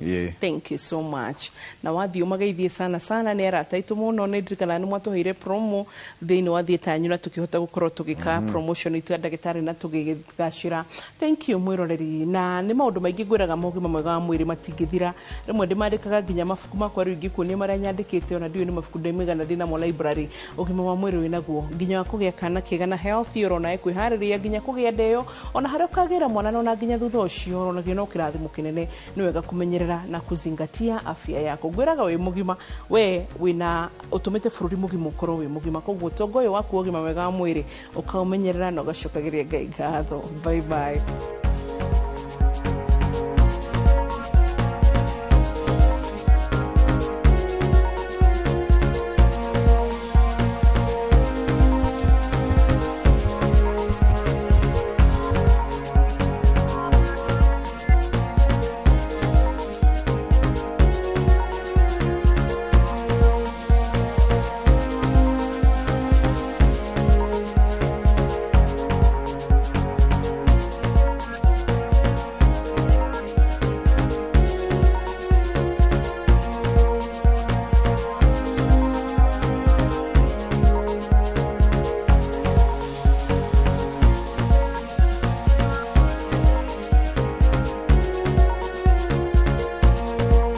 Ĩĩ. Thank you so much. Na wathiĩ ũmageithie sana sana, nĩ arata aitũ mũno. Nĩ ndirikanaga nĩ mwatũheire promo thĩinĩ wa theatre yanyu na tũkĩhota gũkorwo tũgĩka promotion itũ ya ndagĩtarĩ na tũgĩgacĩra. Thank you, mwĩroreri. Na nĩ maũndũ maingĩ ngwĩraga, mogima mwega wa mwĩrĩ matingĩthira. Rĩmwe ndĩmandĩkaga nginya mabuku makwa, rĩu ingĩkuonia marĩa nyandĩkĩte, ona ndiũĩ nĩ mabuku ndĩmĩgana ndĩnamo library. Ũgima wa mwĩrĩ wĩnaguo nginya wa kũgĩa kana kĩega na healthy, ũrona kwĩharĩrĩria nginya kũgĩa ndeo, ona harĩa ũkagĩra mwana, na ona nginya thutha ũcio ũronagio no kĩrathimo kĩnene. Nĩ wega kũmenyerera na kuzingatia afya yako. Ngwĩraga wĩ mũgima, we wĩna ũtũmĩte bũrũri mũgima ũkorwo wĩ mũgima. Koguo ũtonga ũyũ waku wa ũgima mwega wa mwĩrĩ ũkaũmenyerera na ũgacokagĩria Ngai ngatho. Bye bye.